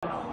आमी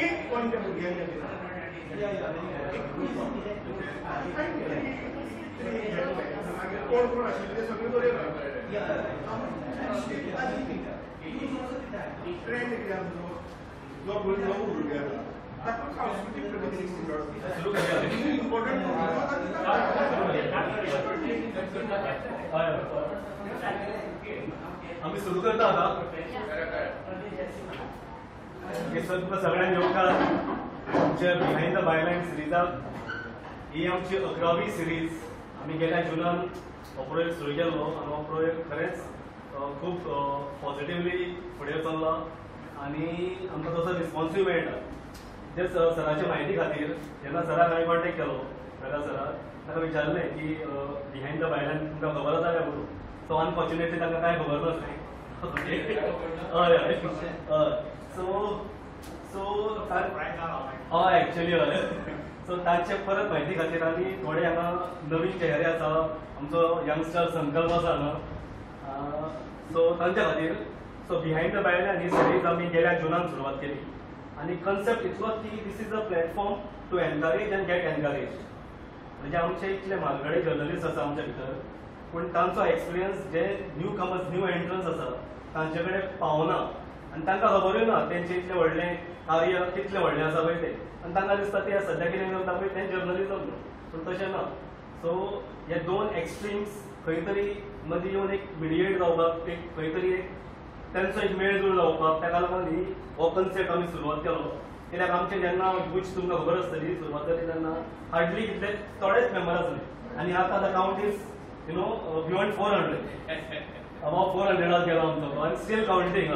एक पॉइंट कोण कोण आशिल्ले सगळे बरे ट्रेंड कितें आमचो जो भुरगो भुरगे आसा ताका सांस्कृतीक प्रगती इम्पॉर्टंट. आमी सुरू करता आतां. तुमकां सगळ्यांक येवकार आमच्या बिहाइंड the byline सिरीजाक. ही आमची 11वी सिरीज. आमी गेल्या जुनान हो प्रयोग सुरू केल्लो आनी हो प्रयोग खरेंच खूब पॉझिटिवली फुडें चल्ला आनी आमकां तसो रिस्पॉन्सूय मेळटा. जे सराच्या म्हायती खातीर जेन्ना सराक हांवें कॉन्टेक्ट केलो, प्रकाश सराक, ताका विचारलें की बिहाइंड the byline तुमकां खबर आसा काय म्हणून. सो अनफॉर्च्युनेटली तांकां कांय खबर नासलें. हय हय हय. सो सो हय एक्चुअली हय. सो तांचे परत म्हायती खातीर आनी थोडे हांगा नवीन चेहरे आसा, आमचो यंगस्टर संकल्प आसा हांगा, सो तांच्या खातीर. So behind the byline he series आमी गेल्या जुनान सुरवात केली आनी कन्सेप्ट इतलोच की this is a platform to encourage and get encourage. म्हणजे आमचे इतले म्हालगडे जर्नलिस्ट आसा आमच्या भितर, पूण तांचो एक्सपिरियन्स जे न्यू कमर्स न्यू एंट्रन्स आसा तांचे कडेन पावना आनी तांकां खबरूय ना तेंचें इतलें व्हडलें कार्य कितलें व्हडलें आसा पळय तें. आनी तांकां दिसता तें सद्या कितें चलता पळय तें जर्नलिजम न्हू, पूण तशें ना. सो हे दोन एक्स्ट्रीम्स खंय तरी मदीं येवन एक मिडिएट जावपाक, एक खंय तरी एक तांचो एक मेळजूळ जावपाक, ताका लागून ही हो कन्सेप्ट आमी सुरवात केलो. कित्याक आमचें जेन्ना गुच तुमकां खबर आसतली सुरवात जाली तेन्ना हार्डली कितले थोडेच मेंबर आसले आनी आतां the count is you know beyond 400, about 400 गेलो आमचो आनी स्टील कावंटींग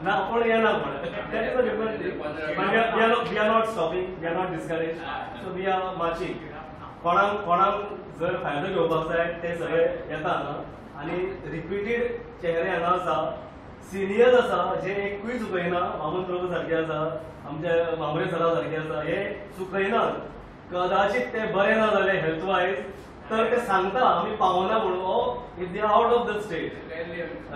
ना, कोण येना कोण. That is a different thing. We are not stopping, we are not discourage, so we are marching. कोणाक कोणाक जर फायदो घेवपाक जाय ते सगळे येता हांगा आनी रिपीटेड चेहरे हांगा आसा, सिनियर्स आसा जे एकूय चुकयना. वामन प्रभू सारके आसा, आमचे मामरे सरा सारके आसा, हे चुकयनात. कदाचित ते बरे ना जाले हेल्थ वायज तर ते सांगता आमी पावना म्हणून, if they are out of the state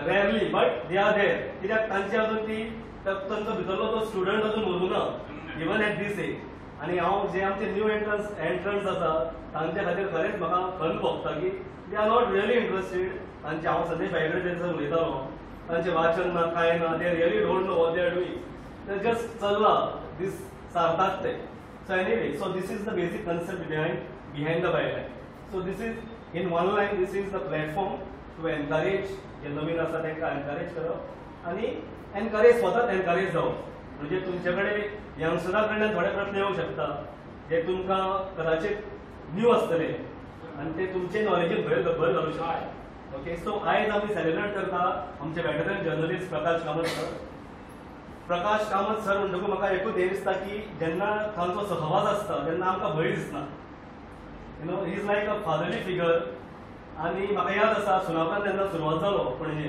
rarely, but they are there. कित्याक तांचे अजून ती तांचो भितरलो तो स्टुडंट अजून मरूं ना इवन एट these age. आनी हांव जे आमचे न्यू एंट्रन्स आसा तांचे खातीर खरेंच म्हाका खंत भोगता की they are not really interested. तांचे हांव संदेश भाई कडेन तेंचो उलयतालो, तांचें वाचन ना कांय ना, they really don't know what they are doing, ते जस्ट चल्ला दीस सारतात ते. So anyway, so this is the basic concept behind the byline. So this is in one line, this is the platform to encourage जे नवीन आसा तांकां encourage करप आनी एनकरेज स्वताच एनकरेज जावप. म्हणजे तुमचे कडेन यंगस्टरा कडल्यान थोडे प्रस्न येवंक शकता जे तुमकां कदाचित न्यू आसतले आनी ते तुमचे नॉलेजीन भर घालूं शकता. ओके, सो आयज आमी सेलिब्रेट करता आमचे veteran journalist Prakash Kamat sir. Prakash Kamat sir म्हणटकूच म्हाका एकूच हें दिसता की जेन्ना तांचो सहवास आसता तेन्ना आमकां भंय दिसना. You know, he is like a fatherly figure. आनी म्हाका याद आसा सुनापरांत जेन्ना सुरवात जालो पणजे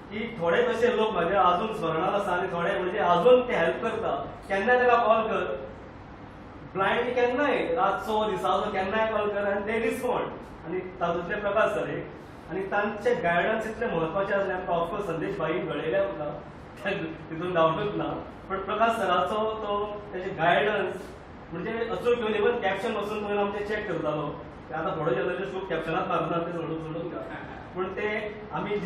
की थोडे तशे लोक म्हाज्या आजून स्मरणांत आसा आनी थोडे म्हणजे आजून ते हेल्प करता. केन्नाय ताका कॉल कर, ब्लायंडली केन्नाय रातचो दिसाचो केन्नाय कॉल कर आनी ते रिस्पॉन्ड. आनी तातूंतले प्रकाश सर एक, आनी तांचे गायडन्स इतले म्हत्वाचे आसले आमकां. ऑफकोर्स संदेश भाई घडयले आमकां, तितून डावटूच ना, पण प्रकाश सराचो तो तेजे गायडन्स म्हणजे अचूक घेवन इवन कॅप्शन बसून पळोवन आमचें चॅक करतालो. आतां थोडे जर्नलिस्ट खूब कॅप्शनात मारनात ते सोडून सोडून का, पूण ते आमी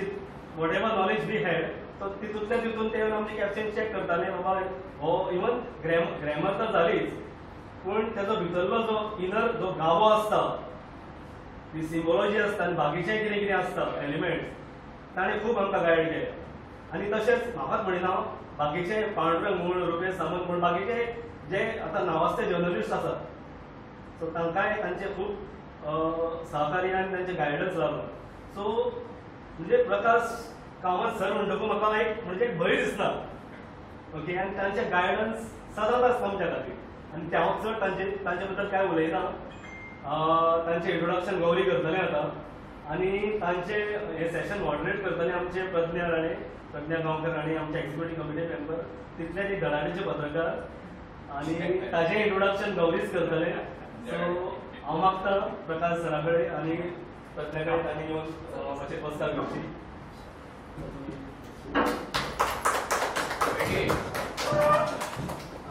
whatever knowledge we had तो तितूंतल्या तितून ते आमचे कॅप्शन चॅक करताले. बाबा हो इवन ग्रॅमर तर जालीच, पूण तेजो भितरलो जो इनर जो गावो आसता, ती सिम्बॉलॉजी आसता आनी बाकीचें कितें कितें आसता एलिमेंट्स, ताणें खूब आमकां गायड केलें. आनी तशेंच म्हाकाच म्हणिना, बाकीचे पांडुरंग म्हूण, रुपेश सामंत म्हूण, बाकीचे जे आतां नावाजते जर्नलिस्ट आसात, सो तांकांय तांचे खूब सहकार्य आनी तांचे गायडन्स लागलो. सो म्हणजे प्रकाश कामत सर म्हणटकूच म्हाका एक म्हणजे एक भंय दिसना. ओके, आनी तांचे गायडन्स सदांच आसता आमच्या खातीर. आनी ते हांव चड तांचे बद्दल कांय उलयना. तांचें इंट्रोडक्शन गौरी करतलें आतां आनी तांचे हे सेशन मॉडरेट करतले आमचे प्रज्ञा राणे, प्रज्ञा गांवकर राणे, आमचे एक्झिक्युटीव कमिटी मेंबर, तितलेच एक धडाडीचे पत्रकार, आनी ताजें इंट्रोडक्शन गौरीच करतले. सो हांव मागता प्रकाश सरा कडेन आनी प्रज्ञा कडेन तांणी येवन मातशें बसका घेवची.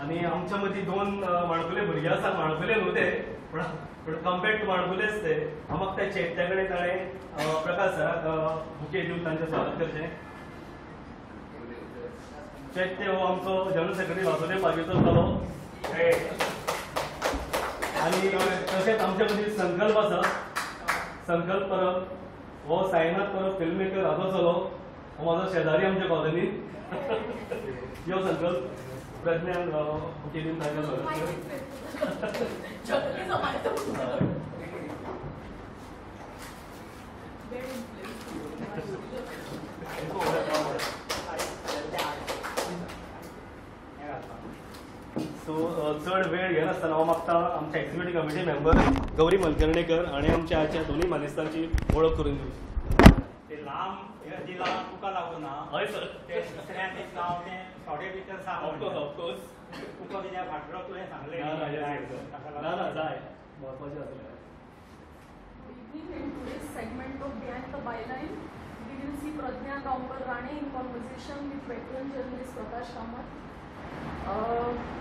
आनी आमच्या मदीं दोन माणकुले भुरगे आसा, माणकुले न्हू ते, पूण कंपेर्ड टू माणकुलेच ते. हांव मागता चेत्या कडेन ताणें प्रकाश सराक बुके दिवन तांचें स्वागत करचें. चैत्य हो आमचो जनरल सेक्रेटरी वासुदेव पागेचो चलो. आनी तशेंच आमच्या मदीं संकल्प आसा, संकल्प परब हो साईनाथ परब फिल्म मेकर हाचो चलो, हो म्हाजो शेजारी आमच्या कॉलनीत. यो संकल्प, प्रज्ञान बुके दिवन तांकां स्वागत कर. सो चड वेळ घेनासतना हांव मागता आमच्या एक्झिक्युटीव कमिटी मेंबर गौरी मलकर्णेकर आनी आमच्या आजच्या दोनूय मानेस्तांची वळख करून दिवची. ते लांब हे दिलां तुका लागून ना. हय सर, ते दुसऱ्यान दितला हांव तें थोडे भितर सांग. ऑफकोर्स ऑफकोर्स, तुका कित्याक फाटलो तुवें सांगलें. ना ना ना, जाय म्हत्वाचें आसलें. Good evening. In today's segment of Behind the Byline, we will see Pradnya Gaonkar Rane in conversation with veteran journalist Prakash Kamat.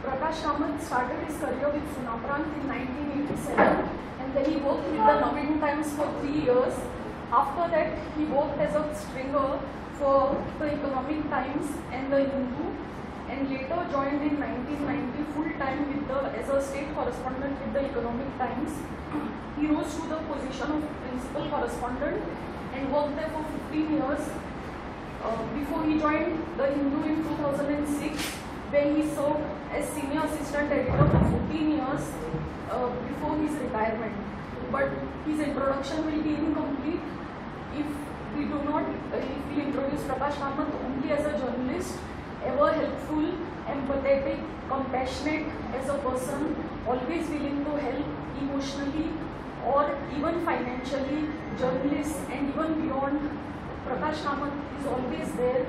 Prakash Kamat started his career with Sunaprant in 1987 and then he worked with the Navin Times for 3 years. After that, he worked as a stringer for the Economic Times and the Hindu, and later joined in 1990 full-time with the as a state correspondent with the Economic Times. He rose to the position of principal correspondent and worked there for 15 years before he joined the Hindu in 2006, where he served as senior assistant editor for 14 years before his retirement. But his introduction will be incomplete if we do not, if we introduce Prakash Kamat only as a journalist, ever helpful, empathetic, compassionate as a person, always willing to help emotionally or even financially, journalists and even beyond. Prakash Kamat is always there.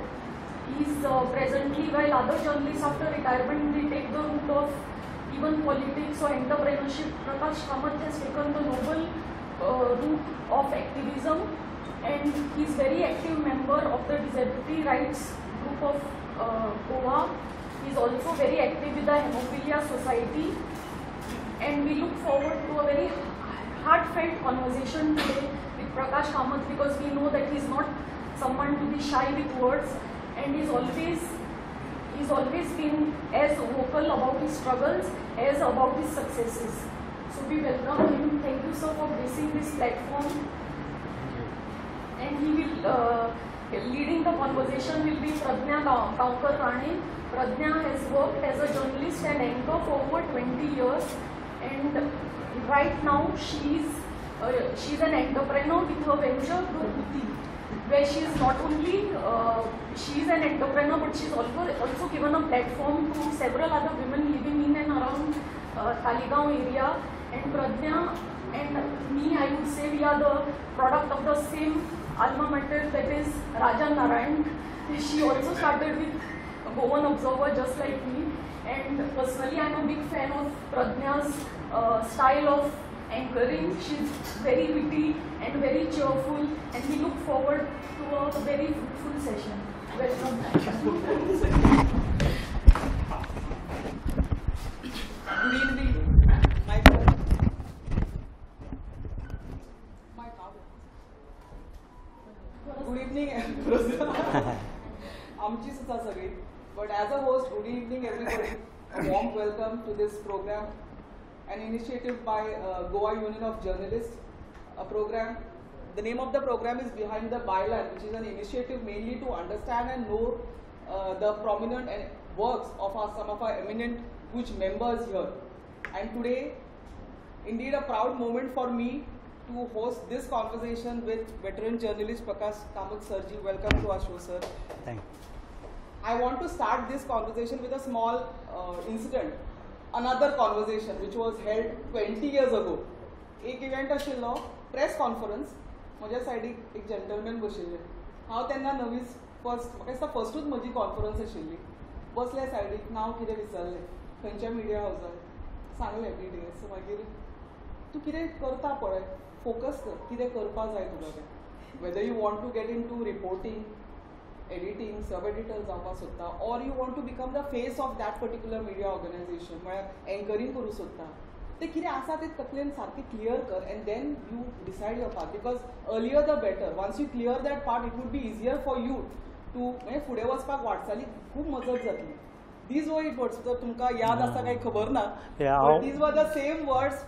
He is presently, while other journalists after retirement they take the route of even politics or entrepreneurship, Prakash Kamat has taken the noble route of activism, and he is very active member of the Disability Rights Group of Goa. He is also very active with the Hemophilia Society, and we look forward to a very heartfelt conversation today with Prakash Kamat, because we know that he is not someone to be shy with words, and he's always been as vocal about his struggles as about his successes. So we welcome him. Thank you, sir, for gracing this platform. Thank you. And he will leading the conversation will be Pradnya Gaonkar Rane. Pradnya has worked as a journalist and anchor for over 20 years, and right now she's an entrepreneur with her venture Gharguti, where she is not only she is an entrepreneur, but she is also given a platform to several other women living in and around Taleigao area. And Pradnya and me, I would say we are the product of the same alma mater, that is Raja Narayan. She also started with Goan Observer just like me, and personally I am a big fan of Pradnya's style of anchoring. She's very witty and very cheerful, and we look forward to a very fruitful session. Welcome. Good evening. Good evening. आमचीच आसा सगळी. But as a host, good evening everybody. A warm welcome to this program an initiative by Goa Union of Journalists. A program, the name of the program is Behind the Byline, which is an initiative mainly to understand and know the prominent and works of some of our eminent GUJ members here. And today, indeed a proud moment for me to host this conversation with veteran journalist Prakash Kamat Sirji. Welcome to our show, sir. Thank you. I want to start this conversation with a small incident, another conversation which was held 20 years ago. एक event आशिल्लो, press conference. म्हज्या सायडीक एक gentleman बशिल्ले. हांव तेन्ना नवीच, first, म्हाका दिसता फर्स्टूच म्हजी कॉन्फरन्स आशिल्ली. बसले सायडीक, नांव कितें विचारलें, खंयच्या मिडिया हावजार, सांगलें BDS. मागीर तूं कितें करता पळय, फोकस कर, कितें करपा जाय तुका तें, whether you want to get into reporting, editing, sub editor जावपाक सोदता, or you want to become the face of that particular media organization, म्हळ्यार एंकरींग करूं सोदता, तें कितें आसा तें तकलेन सारकें क्लियर कर and then you decide your path, because earlier the better. Once you clear that part, it would be easier for you to म्हणजे फुडें वचपाक वाटचाली खूब मजत जातली. These were it words, जर तुमकां याद आसा काय खबर ना, these were the same words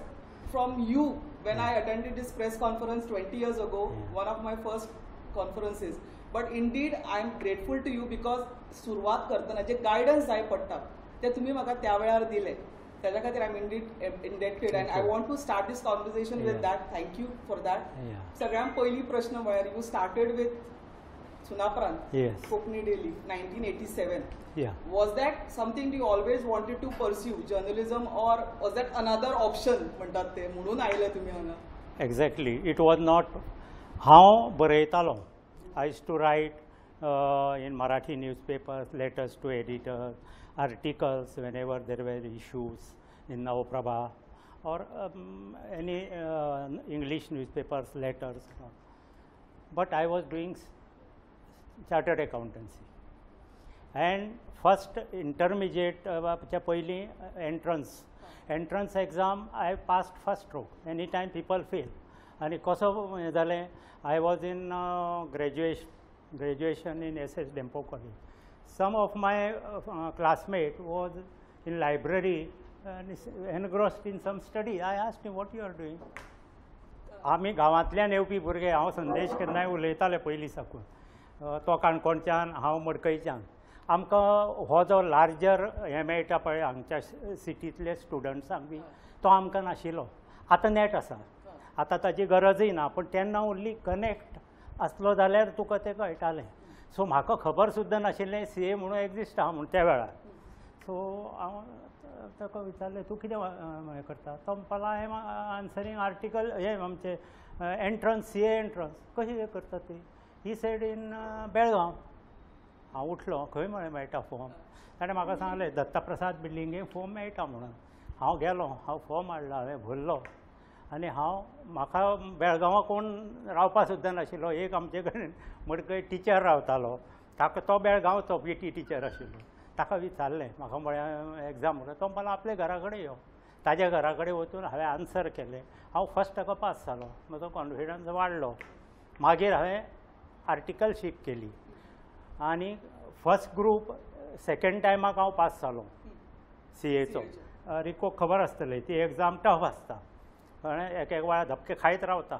from you when I attended this press conference 20 years ago, one of my first conferences. But indeed, I am grateful to you because सुरवात करतना जे guidance जाय पडटा ते तुम्ही म्हाका त्या वेळार दिले, त्याच्या खातीर I am indeed indebted and I want to start this conversation with that. Thank you for that. सगळ्यात पहिली प्रश्न म्हळ्यार, you started with Sunaparant, Konkani daily, 1987. Was that something you always wanted to pursue, journalism, or was that another option म्हणटात ते म्हणून आयले तुमी हांगा? Exactly, it was not. हांव बरयतालो. I used to write in Marathi newspapers, letters to editors, articles whenever there were issues in Navaprabha or any English newspapers, letters. But I was doing chartered accountancy. And first intermediate च्या पयलीं entrance exam I passed first stroke. Any time people fail. आनी कसो हें जालें, I was in graduation in S.S. Dempo College. Some of my classmate was in library and engrossed in some study. I asked him, what you are doing? आमी गांवांतल्यान येवपी भुरगे, हांव संदेश केन्नाय उलयताले पयलीं साकून, तो काणकोणच्यान, हांव मडकयच्यान. आमकां हो जो लार्जर हें मेळटा पळय हांगच्या सिटींतले स्टुडंट्सांक बी, तो आमकां नाशिल्लो. आतां नॅट आसा, आतां ताजी गरजूय ना, पूण तेन्ना ओन्ली कनेक्ट आसलो जाल्यार तुका तें कळटालें. सो म्हाका खबर सुद्दां नाशिल्लें CA म्हणून एग्जिस्ट आहा म्हूण त्या वेळार. सो हांव ताका विचारलें, तूं कितें हें करता? तो म्हणपाक I am answering article, हें आमचें एंट्रन्स, CA entrance. कशें करता ती? He said in Belgaum. हांव उठलो, खंय म्हळें मेळटा फॉर्म? ताणें म्हाका सांगलें दत्ताप्रसाद बिल्डिंगेक फॉर्म मेळटा म्हणून. हांव गेलो, हांव फॉर्म हाडलो, हांवें भरलो आनी हांव, म्हाका बेळगांवां कोण रावपा सुद्दां नाशिल्लो. एक आमचे कडेन मडकय टिचर रावतालो, ताका, तो बेळगांवचो PT teacher आशिल्लो. ताका विचारलें, म्हाका म्हळें एग्जाम म्हणून. तो म्हणपाक आपल्या घरा कडेन यो. ताज्या घरा कडेन वचून हांवें आन्सर केलें. हांव फर्स्ट ताका पास जालो, म्हजो कॉन्फिडन्स वाडलो. मागीर हांवें आर्टिकलशीप केली आनी फर्स्ट ग्रूप सेकेंड टायमाक हांव पास जालो CAचो. रिकोक खबर आसतलें, ती एग्जाम टफ आसता, कळ्ळें, एक एक वेळार धपके खायत रावता.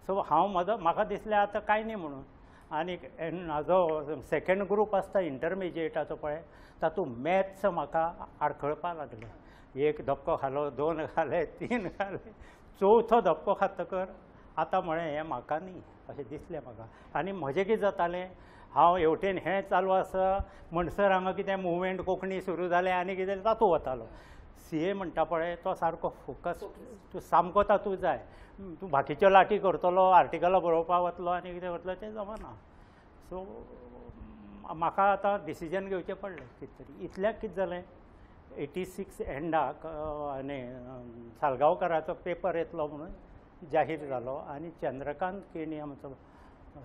सो हांव म्हजो, म्हाका दिसलें आतां कांय न्ही म्हणून. आनी म्हाजो सेकेंड ग्रूप आसता इंटरमिजिएटाचो पळय, तातूंत मॅथ्स म्हाका आडखळपाक लागलें. एक धपको खालो, दोन खाले, तीन खाले, चवथो धपको खातकर आतां म्हळें हें म्हाका न्ही अशें दिसलें म्हाका. आनी म्हजें कितें जातालें, हांव हेवटेन हें चालू आसा म्हणसर हांगा कितें मुवमेंट कोंकणी सुरू जालें आनी कितें तातूंत वतालो. CA म्हणटा पळय तो सारको फोकस, तूं सामको तातूंत जाय. तूं बाकीच्यो लाठी करतलो, आर्टिकलां बरोवपाक वतलो आनी कितें करतलो तें जमना. सो म्हाका आतां डिसिजन घेवचें पडलें कितें तरी. इतल्याक कितें जालें, 86 एंडाक आनी सालगांवकाराचो पेपर येतलो म्हणून जाहीर जालो आनी चंद्रकांत केणी आमचो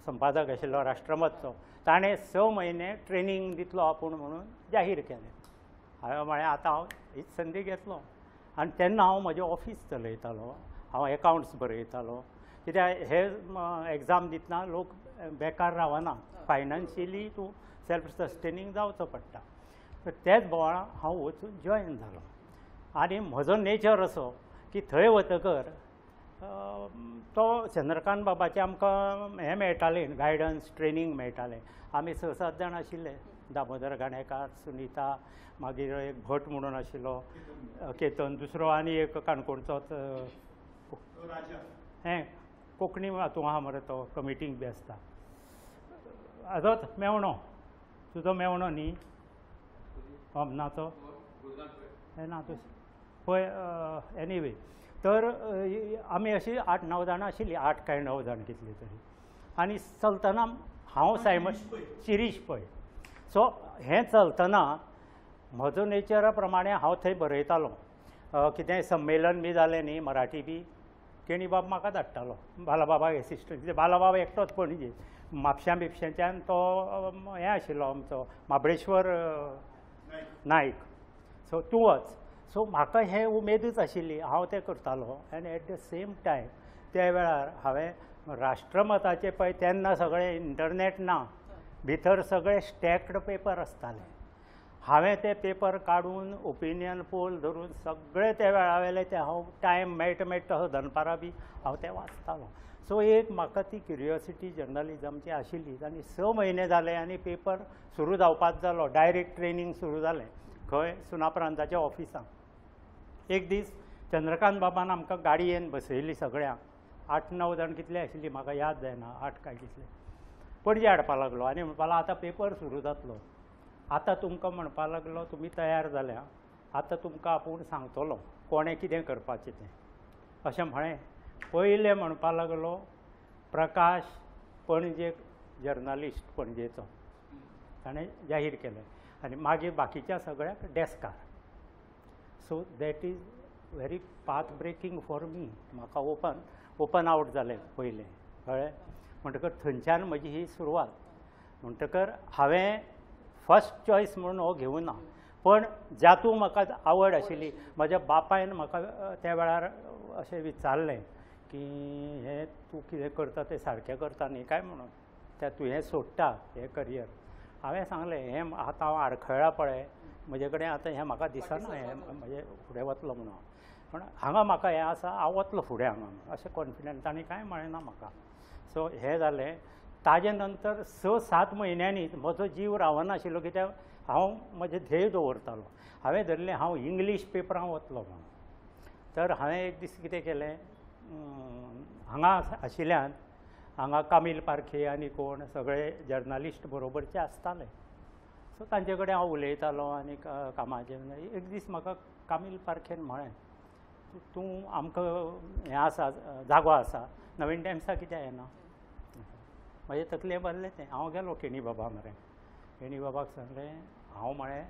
संपादक आशिल्लो राष्ट्रमतचो, ताणें 6 म्हयने ट्रेनींग दितलो आपूण म्हणून जाहीर केलें. हांवें म्हळें आतां हांव हीच संदी घेतलो. आनी तेन्ना हांव म्हजें ऑफीस चलयतालो, हांव एकावंट्स बरयतालो, कित्याक हे एग्जाम दितना लोक बेकार रावना, फायनान्शियली तूं सेल्फ सस्टेनींग जावचो पडटा. तर तेच बोवाळा हांव वचून जॉयन जालो. आनी म्हजो नेचर असो की थंय वतकर तो चंद्रकांत बाबाचें आमकां हें मेळटालें, गायडन्स ट्रेनींग मेळटालें. आमी 6-7 जाण आशिल्ले, दामोदर घाणेकार, सुनीता, मागीर एक भट म्हणून आशिल्लो केतन, दुसरो आनी एक काणकोणचोच हें कोंकणी हातूंत आहा मरे तो कमिटींक बी आसता, आजोच मेवणो, तुजो मेवणो न्ही अमनाचो ना तूं पळय. एनिवे तर आमी अशी 8-9 जाणां आशिल्लीं, 8 काय 9 जाण कितली तरी. आनी चलतना हांव सायमन शिरीष पै. सो हें चलतना म्हजो नेचरा प्रमाणे हांव थंय बरयतालो. कितेंय संमेलन बी जालें न्ही मराठी बी, केणीबाब म्हाका धाडटालो, बालाबाबाक एसिस्टंट. कितें बालाबाब एकटोच पणजे, म्हापश्यां बिपश्यांच्यान तो हें आशिल्लो आमचो म्हाबळेश्वर नायक. सो तूं वच. सो म्हाका हें उमेदूच आशिल्ली, हांव तें करतालो. आनी एट the same time त्या वेळार हांवें राष्ट्रमताचें पळय तेन्ना सगळें इंटरनेट ना, भितर सगळे स्टॅक्ड पेपर आसताले. हांवें ते पेपर काडून ओपिनियन पोल धरून सगळे त्या वेळावेले ते हांव टायम मेळटा मेळटा तसो दनपारां बी हांव ते वाचतालो. सो एक म्हाका ती क्युरियोसिटी जर्नलिजमची आशिल्ली. आनी 6 म्हयने जाले आनी पेपर सुरू जावपाक जालो, डायरेक्ट ट्रेनींग सुरू जालें खंय, सुनापरांताच्या ऑफिसांत. एक दीस चंद्रकांत बाबान आमकां गाडयेन बसयली सगळ्यांक, 8-9 जाण कितले आशिल्ली म्हाका याद जायना, 8 काय कितले, पणजे हाडपाक लागलो आनी म्हणपाक लागलो आतां पेपर सुरू जातलो, आतां तुमकां म्हणपाक लागलो तुमी तयार जाल्या, आतां तुमकां आपूण सांगतलो कोणें कितें करपाचें तें. अशें म्हळें. पयलें म्हणपाक लागलो प्रकाश पणजे जर्नलिस्ट पणजेचो, ताणें जाहीर केलें. आनी मागीर बाकीच्या सगळ्याक डेस्कार. So that is very path breaking for me. म्हाका ओपन आवट जालें पयलें, कळ्ळें. म्हणटकर थंयच्यान म्हजी ही सुरवात. म्हणटकर हांवें फर्स्ट चॉयस म्हणून हो घेवना, पण जातूंत म्हाका आवड आशिल्ली. म्हज्या बापायन म्हाका त्या वेळार अशें विचारलें की हें तूं कितें करता तें सारकें करता न्ही काय म्हणून, त्या तूं हें सोडटा हें करियर. हांवें सांगलें हें आतां हांव आडखळ्ळा पळय, म्हजे कडेन आतां हें म्हाका दिसना, हें म्हजें फुडें वतलो म्हणून, पूण हांगा म्हाका हें आसा, हांव वतलो फुडें हांगा, अशें कॉन्फिडंट. तांणी कांय म्हळें ना म्हाका. सो हें जालें. ताजे नंतर 6-7 म्हयन्यांनी म्हजो जीव रावनाशिल्लो, कित्याक हांव म्हजें ध्येय दवरतालो. हांवें धरलें हांव इंग्लीश पेपरां वतलो म्हणून. तर हांवें एक दीस कितें केलें, हांगा आशिल्ल्यान हांगा कामील पारखे आनी कोण सगळे जर्नलिस्ट बरोबरचे आसताले. सो तांचे कडेन हांव उलयतालो आनी कामाचें. एक दीस म्हाका कामील पारखेन म्हळें, तूं आमकां हें आसा, जागो आसा, नवीन टायम्सा कित्याक येना. म्हजे तकले भरलें तें. हांव गेलो केणी बाबा मरे, केणी बाबाक सांगलें हांव म्हळें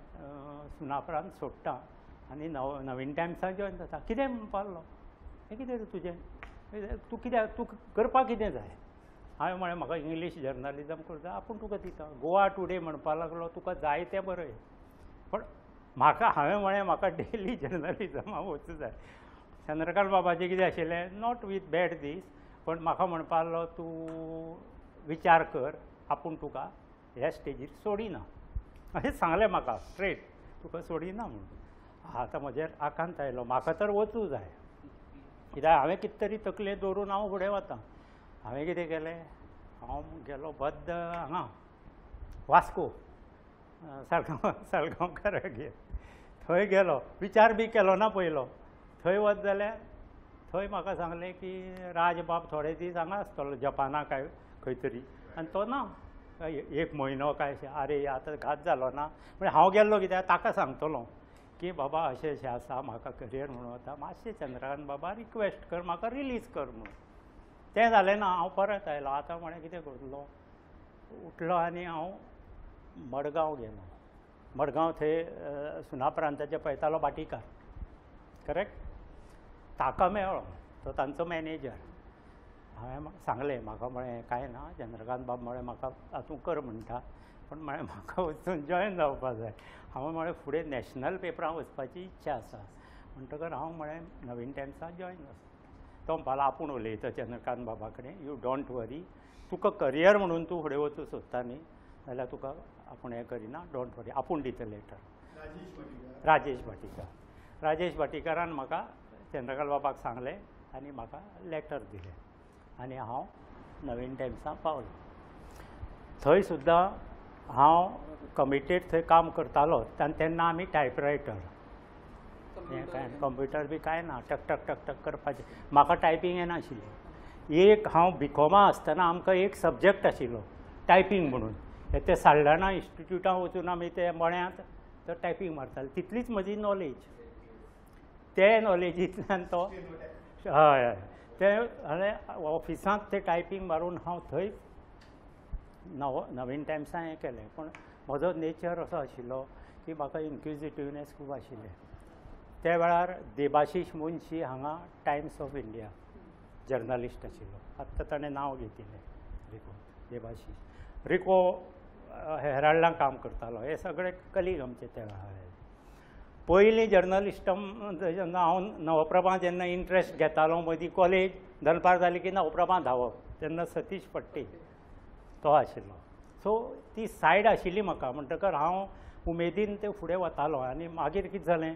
सुनापरांत सोडटा आनी नवीन टायम्सा जॉयन जाता. कितें म्हणपाक लागलो, हें कितें रे तुजें, तूं कित्याक, तूं करपाक कितें जाय. हांवें म्हळें म्हाका इंग्लीश जर्नलिजम करता, आपूण तुका दिता. गोवा टुडे म्हणपाक लागलो तुका जाय तें बरय, पण म्हाका, हांवें म्हळें म्हाका डेली जर्नलिजमा वचूं जाय. चंद्रकांत बाबाचें कितें आशिल्लें, not with bad दीस, पण म्हाका म्हणपाक लागलो तूं विचार कर, आपूण तुका ह्या स्टेजीर सोडिना, अशें सांगलें म्हाका स्ट्रेट, तुका सोडिना म्हणून. आतां म्हजेर आकांत आयलो, म्हाका तर वचूं जाय, कित्याक हांवें कितें तरी तकले दवरून हांव फुडें वतां. हांवें कितें केलें, हांव गेलो बद्द हांगा वास्को साळगांवकारागेर, थंय गेलो, विचार बी केलो ना पयलो. थंय वच जाल्यार थंय म्हाका सांगलें की राजबाब थोडे दीस हांगा आसतलो जपाना काय खंय तरी, आनी तो ना 1 म्हयनो काय अशें. आरे आतां घात जालो ना. म्हणजे हांव गेल्लो कित्याक ताका सांगतलो की बाबा अशें अशें आसा, म्हाका करियर म्हणून वता, मातशें चंद्रकांत बाबा रिक्वेस्ट कर, म्हाका रिलीज कर म्हणून. तें जालें ना, हांव परत आयलो. आतां म्हळें कितें करतलो, उठलो आनी हांव मडगांव गेलो. मडगांव थंय सुनापरांताचें पळयतालो भाटीकार, करेक्ट, ताका मेळ्ळो, तो तांचो मॅनेजर. हांवें सांगलें म्हाका म्हळें कांय ना, चंद्रकांत बाब म्हळें म्हाका तूं कर म्हणटा, पूण म्हळें म्हाका वचून जॉयन जावपा जाय. हांवें म्हळें फुडें नॅशनल पेपरां वचपाची इच्छा आसा, म्हणटकर हांव म्हळें नवीन टायम्साक जॉयन आसा. तो म्हणपाक आपूण उलयता चंद्रकांत बाबा कडेन, you don't वरी, तुका करियर म्हणून तूं फुडें वचूं सोदता न्ही जाल्यार तुका आपूण हें करिना, don't वरी, आपूण दिता लेटर. राजेश भाटीकार, राजेश भाटीकारान म्हाका चंद्रकांत बाबाक सांगलें आनी म्हाका लेटर दिलें आनी हांव नवीन टायम्सां पावलो. थंय सुद्दां हांव कमिटेड थंय काम करतालो आनी तेन्ना आमी टायपरायटर हें कांय कंप्युटर बी कांय ना, टक टक टक टक करपाचें. म्हाका टायपींग येनाशिल्लें. एक हांव बीकॉमा आसतना आमकां एक सब्जॅक्ट आशिल्लो टायपींग म्हणून, ते साल्डाणा इन्स्टिट्युटान वचून आमी ते मळ्यांत तो टायपींग मारताले. तितलीच म्हजी नॉलेज. ते नॉलेजींतल्यान तो हय हय ते हांवें ऑफिसांत ते टायपींग मारून हांव थंय नवीन टायम्सान हें केलें. पूण म्हजो नेचर असो आशिल्लो की म्हाका इन्क्विजिटिवनेस खूब आशिल्लें. त्या वेळार देबाशीश मुंशी हांगा टायम्स ऑफ इंडिया जर्नलिस्ट आशिल्लो. आत्तां ताणें नांव घेतिल्लें रिको, देबाशीश रिको हेराल्डान काम करतालो. हे सगळे कलीग आमचे त्या वेळार. पयलीं जर्नलिस्टम जेन्ना हांव नवप्रभा जेन्ना इंट्रस्ट घेतालो, मदीं कॉलेज दनपार जाली की नवप्रभा धांवप, तेन्ना सतीश फट्टे तो आशिल्लो. सो ती सायड आशिल्ली म्हाका, म्हणटकर हांव उमेदीन ते फुडें वतालो. आनी मागीर कितें जालें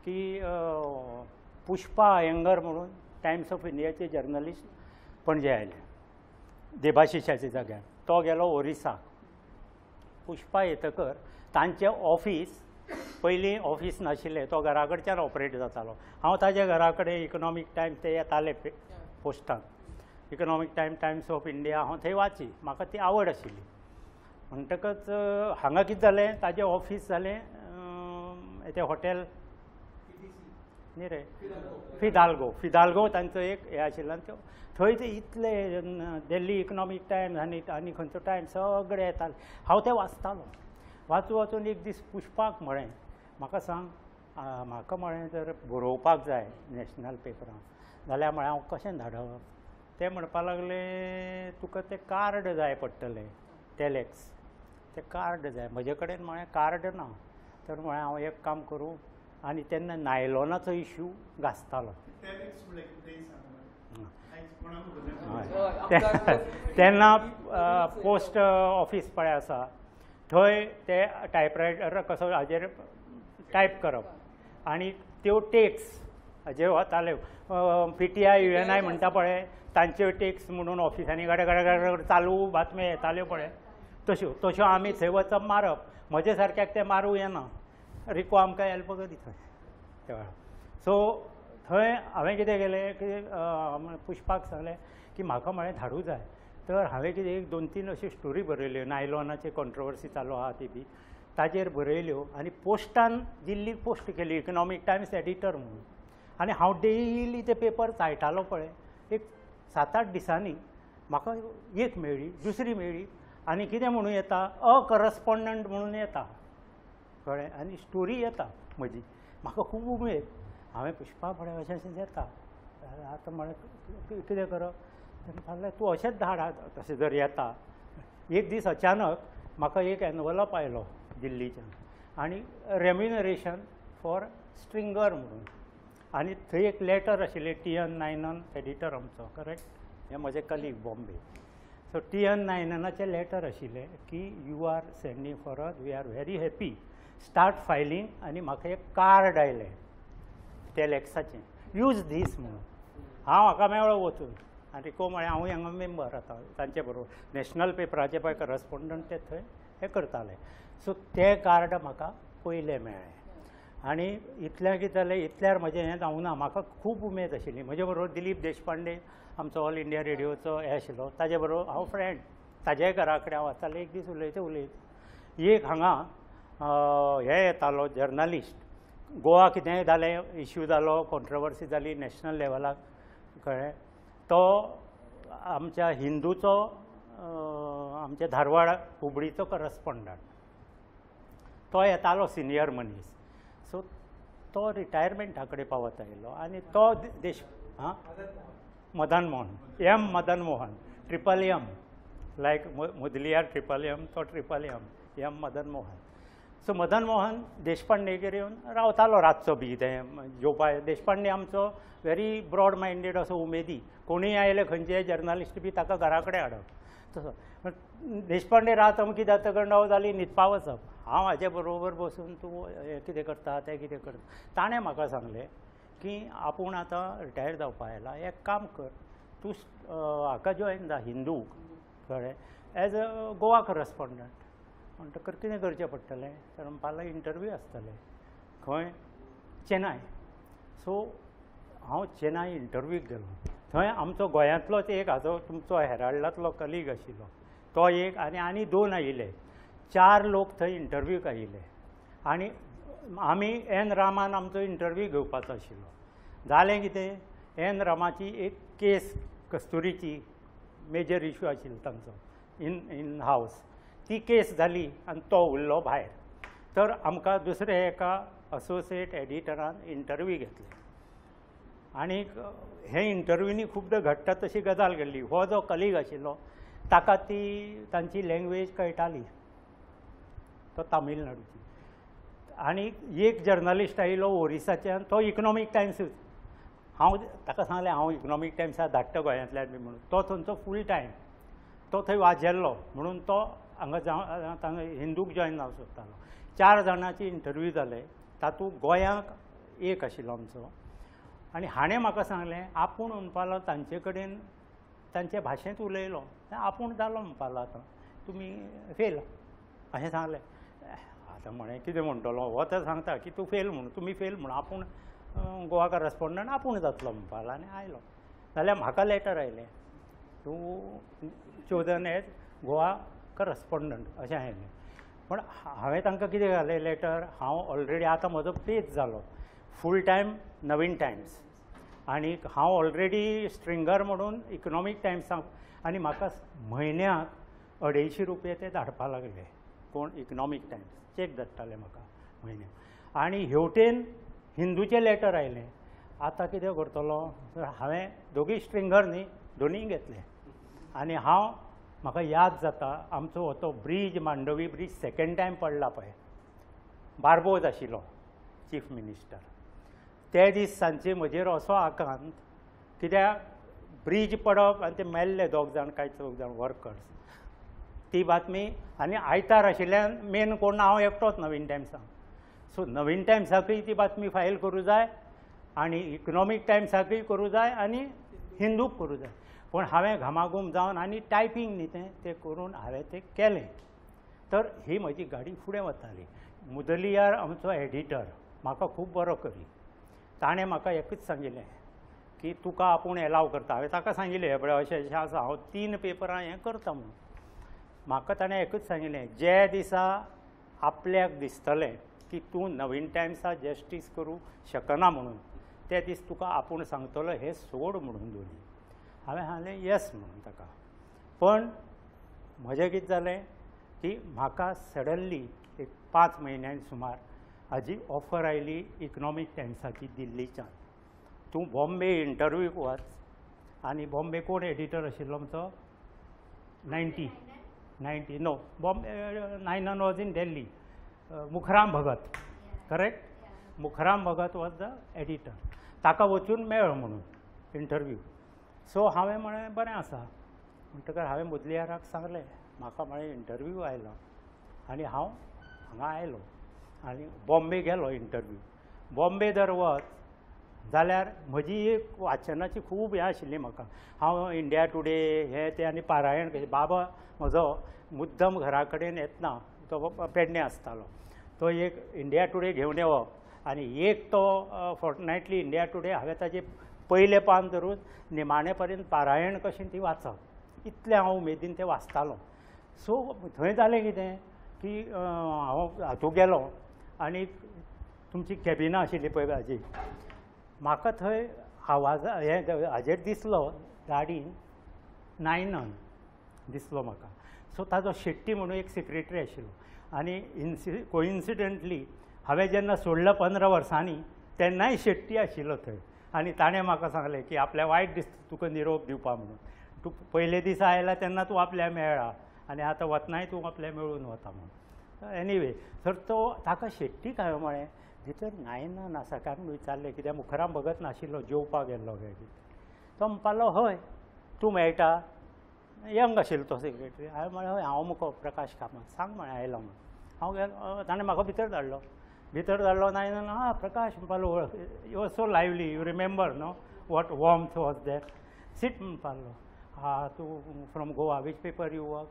की पुष्पा अयंगर म्हणून टायम्स ऑफ इंडियाचे जर्नलिस्ट पणजे आयले देबाशिशाच्या जाग्यार. तो गेलो ओरिसाक. पुष्पा येतकर तांचें ऑफीस, पयलीं ऑफीस नाशिल्लें, तो घरा कडच्यान ऑपरेट जातालो. हांव ताज्या घरा कडेन इकनॉमीक टायम्स ते येताले पोस्टान, Economic Time, Times of India हांव थंय वाची, म्हाका ती आवड आशिल्ली. म्हणटकच हांगा कितें जालें, ताजें ऑफीस जालें तें हॉटेल न्ही रे फिदाल्गो, फिदाल्गो तांचो एक हें आशिल्लो. आनी थंय ते इतले दिल्ली इकनॉमीक टायम्स आनी आनी खंयचो टायम्स सगळे येताले. हांव तें वाचतालो. वाचून वाचून एक दीस पुष्पाक म्हळें, म्हाका सांग, म्हाका म्हळें जर बरोवपाक जाय नॅशनल पेपरान जाल्यार म्हळें हांव कशें धाडप. ते म्हणपाक लागले तुका तें कार्ड जाय पडटलें, टेलेक्स, तें कार्ड जाय. म्हजे कडेन म्हळें कार्ड ना. तर म्हळें हांव एक काम करूं, आनी तेन्ना नायलॉनाचो इश्यू गाजतालो. तेन्ना पोस्ट ऑफीस पळय आसा थंय ते टायपरायटर कसो हाजेर टायप करप आनी त्यो टेक्स हाजेर वताले. PTI UNI म्हणटा पळय तांच्यो टेक्स म्हणून ऑफिसांनी गडे गडे गडे चालू बातम्यो येताल्यो पळय, तश्यो तश्यो आमी थंय वचप मारप. म्हजे सारक्याक तें मारूं येना, रिको आमकां हेल्प करी थंय त्या वेळार. सो थंय हांवें कितें केलें की पुष्पाक सांगलें की म्हाका म्हळें धाडूं जाय. तर हांवें कितें एक दोन तीन अश्यो स्टोरी बरयल्यो, नायलॉनाची कॉन्ट्रोवर्सी चालू आहा ती बी ताजेर बरयल्यो आनी पोस्टान दिल्लीक पोस्ट केली इकनॉमीक टायम्स एडिटर म्हणून. आनी हांव डेली ते पेपर चाळटालो पळय. एक 7-8 दिसांनी म्हाका एक मेळ्ळी, दुसरी मेळ्ळी आनी कितें म्हणून येता, अ करस्पॉन्डंट म्हणून येता, कळ्ळें, आनी स्टोरी येता म्हजी. म्हाका खूब उमेद. हांवें पुष्पा पळय अशें अशें येता, आतां म्हळें कितें करप. तेणें सांगलें तूं अशेंच धाड तशें जर येता. एक दीस अचानक म्हाका एक एनवलप आयलो दिल्लीच्यान आनी रेम्युनरेशन फॉर स्ट्रिंगर म्हणून, आनी थंय एक लेटर आशिल्लें TN नायनन एडिटर आमचो, करेक्ट, हे म्हजे कलीग बॉम्बे. सो TN नायननाचें लेटर आशिल्लें की you are sending for us, we are very happy, start filing. आनी म्हाका एक कार्ड आयलें टेलेक्साचें, यूज दीस म्हणून. हांव हाका मेळ्ळो वचून आनी रिको म्हळें हांवूय हांगा मेंबर आतां तांचे बरोबर, नॅशनल पेपराचे पळय करस्पॉन्डंट ते थंय हें करताले. सो तें कार्ड म्हाका पयलें मेळ्ळें. आनी इतल्यान कितें जालें, इतल्यार म्हजें हें जावना. म्हाका खूब उमेद आशिल्ली. म्हजे बरोबर दिलीप देशपांडे आमचो ऑल इंडिया रेडियोचो हें आशिल्लो, ताजे बरोबर हांव फ्रेंड, ताज्याय घरा कडेन हांव वतालें. एक दीस उलयता उलयता एक हांगा हें येतालो जर्नलिस्ट, गोवा कितेंय जालें, इश्यू जालो, कॉन्ट्रोवर्सी जाली नॅशनल लेवलाक, कळ्ळें, तो आमच्या हिंदूचो, आमच्या धारवाड हुबळीचो करस्पॉन्डंट, तो येतालो सिनियर मनीस. सो तो रिटायरमेंटा कडेन पावत आयलो आनी तो देश, हां, Madan Mohan, M Madan Mohan, triple M, like Mudaliar triple M, तो triple M, M Madan Mohan. So Madan Mohan देशपांडेगेर येवन रावतालो रातचो बी तें जेवपा. देशपांडे आमचो व्हेरी ब्रॉड मायंडेड असो उमेदी, कोणूय आयले खंयचे जर्नलिस्ट बी ताका घरा कडेन हाडप तसो. देशपांडे रात अमकी जातकर 9 जाली न्हिदपा वचप, हांव हाजे बरोबर बसून तूं हें कितें करता तें कितें करता. ताणें म्हाका सांगलें की आपूण आतां रिटायर जावपा आयला, एक काम कर तूं हाका जॉयन जा हिंदूक, कळ्ळें, एज अ गोवा करस्पोंडंट. म्हणटकर कितें करचें पडटलें तर म्हणपाक लागलो इंटरव्यू आसतले खंय, चेन्नय. सो हांव चेन्नय इंटरव्यूक गेलो. थंय आमचो गोंयांतलोच एक हाजो तुमचो हेराल्डांतलो कलीग आशिल्लो तो एक आनी आनी 2 आयिल्ले, 4 लोक थंय इंटरव्यूक आयिल्ले आनी आमी एन रामान आमचो इंटरव्यू घेवपाचो आशिल्लो. जालें कितें, एन रामाची एक केस कस्तुरीची मेजर इशू आशिल्लो तांचो इन इन हावस, ती केस जाली आनी तो उरलो भायर. तर आमकां दुसरे एका असोसिएट एडिटरान इंटरव्यू घेतले आनी हे इंटरव्यूनी खुबदां घडटा तशी गजाल घडली. हो जो कलीग आशिल्लो ताका ती तांची लँग्वेज कळटाली, तो तामिळनाडूची. आनी एक जर्नलिस्ट आयिल्लो ओरिसाच्यान, तो इकनॉमीक टायम्सूच. हांव ताका सांगलें हांव इकनॉमीक टायम्साक धाडटा गोंयांतल्यान बी म्हणून, तो थंयचो फूल टायम, तो थंय वाजेल्लो म्हणून तो हांगा जावं तांगा हिंदूक जॉयन जावंक सोदतालो. 4 जाणांची इंटरव्यू जाले, तातूंत गोंयांक एक आशिल्लो आमचो. आनी हाणें म्हाका सांगलें आपूण म्हणपाक लागलो तांचे कडेन तांचे भाशेंत उलयलो, आपूण जालो म्हणपाक लागलो आतां तुमी फेल अशें सांगलें. आतां म्हळें कितें म्हणटलो, हो तर सांगता की तूं फेल म्हणून, तुमी फेल म्हणून, आपूण गोवा करस्पोंडंट आपूण जातलो म्हणपाक लागलो आनी आयलो. जाल्यार म्हाका लेटर आयलें तूं चोजन एज गोवा करस्पोंडंट अशें आयलें. पूण हांवें तांकां कितें घालें लेटर, हांव ऑलरेडी आतां म्हजो पेज जालो फूल टायम नवीन टायम्स आनी हांव ऑलरेडी स्ट्रिंगर म्हणून इकनॉमीक टायम्साक, आनी म्हाका म्हयन्याक 250 रुपये ते धाडपाक लागले, कोण इकनॉमीक टायम्स चॅक धाडटाले म्हाका म्हयन्याक. आनी हेवटेन हिंदूचें लेटर आयलें. आतां कितें करतलो, हांवें दोगीय स्ट्रिंगर न्ही दोनीय घेतले. आनी हांव म्हाका याद जाता आमचो हो तो bridge, Mandovi bridge second time पडला पळय, बार्बोज आशिल्लो चीफ मिनिस्टर ते दीस सांजचे म्हजेर असो आकांत, कित्याक ब्रीज पडप आनी ते मेल्ले 2 जाण काय 4 जाण वर्कर्स, ती बातमी. आनी आयतार आशिल्ल्यान मेन कोण ना, हांव एकटोच नवीन टायम्साक. सो नवीन टायम्साकय ती बातमी फायल करूं जाय आनी इकनॉमीक टायम्साकय करूं जाय आनी हिंदूक करूं जाय. पूण हांवें घामाघूम जावन आनी टायपींग न्ही तें तें करून हांवें तें केलें. तर ही म्हजी गाडी फुडें वताली. मुदलियार आमचो एडिटर म्हाका खूब बरो करी, ताणें म्हाका एकूच सांगिल्लें की तुका आपूण एलाव करता. हांवें ताका सांगिल्लें हें पळय अशें अशें आसा, हांव 3 पेपरां हें करता म्हणून. म्हाका ताणें एकूच सांगिल्लें, जे दिसा आपल्याक दिसतलें की तूं नवीन टायम्सा जस्टीस करूं शकना म्हणून, ते दीस तुका आपूण सांगतलो हें सोड म्हणून दोनी. हांवें सांगलें येस म्हणून ताका. पण म्हजें कितें जालें की म्हाका सडनली एक 5 म्हयन्यांनी सुमार हाजी ऑफर आयली इकनॉमीक टायम्साची दिल्लीच्यान, तूं बॉम्बे इंटरव्यूक वच. आनी बॉम्बे कोण एडिटर आशिल्लो आमचो, 90 no Bombay Ninan was in Delhi, Mukhram Bhagat, correct, Mukhram Bhagat was the editor. ताका वचून मेळ म्हणून इंटरव्यू. सो हांवें म्हळें बरें आसा. म्हणटकर हांवें मुदलियाराक सांगलें म्हाका म्हळें इंटरव्यू आयलो आनी हांव हांगा आयलो आनी बॉम्बे गेलो इंटरव्यू. बॉम्बे जर वच जाल्यार म्हजी एक वाचनाची खूब हें आशिल्ली म्हाका, हांव इंडिया टुडे हें तें आनी पारायण कशें. बाबा म्हजो मुद्दम घरा कडेन येतना तो पेडणे आसतालो, तो एक इंडिया टुडे घेवन येवप आनी एक तो फोर्टनायटली इंडिया टुडे हांवें ताजें पयलें पान धरून निमाणे पर्यंत पारायण कशें ती वाचप, इतलें हांव उमेदीन तें वाचतालो. सो थंय जालें कितें की हांव हातूंत गेलो आनी तुमची कॅबिनां आशिल्ली पळय हाजी, म्हाका थंय आवाज हें हाजेर दिसलो गाडीन नायनन दिसलो म्हाका. सो ताजो शेट्टी म्हणून एक सेक्रेटरी आशिल्लो आनी कोइन्सिडंटली हांवें जेन्ना सोडलो 15 वर्सांनी तेन्नाय शेट्टी आशिल्लो थंय. आनी ताणें म्हाका सांगलें की आपल्या वायट दिसता तुका निरोप दिवपा म्हणून, तूं पयले दिसा आयला तेन्ना तूं आपल्या मेळ्ळा आनी आतां वतनाय तूं आपल्या मेळून वता म्हणून. एनिवे तर तो ताका शेट्टीक हांवें म्हळें भितर नायनन आसा काय म्हणून विचारलें, कित्याक मुखराम भगत नाशिल्लो जेवपाक गेल्लो काय कितें. तो म्हणपालो हय तूं मेळटा, यंग आशिल्लो तो सेक्रेटरी. हांवें म्हळें हय हांव मुखो प्रकाश कामत, सांग म्हळें आयलो म्हणून. हांव गेलो, ताणें म्हाका भितर धाडलो. भितर धाडलो ना ना Prakash म्हणपालो you was so lively you remember no what warmth was there sit म्हणपालो हा तूं from Goa which paper you work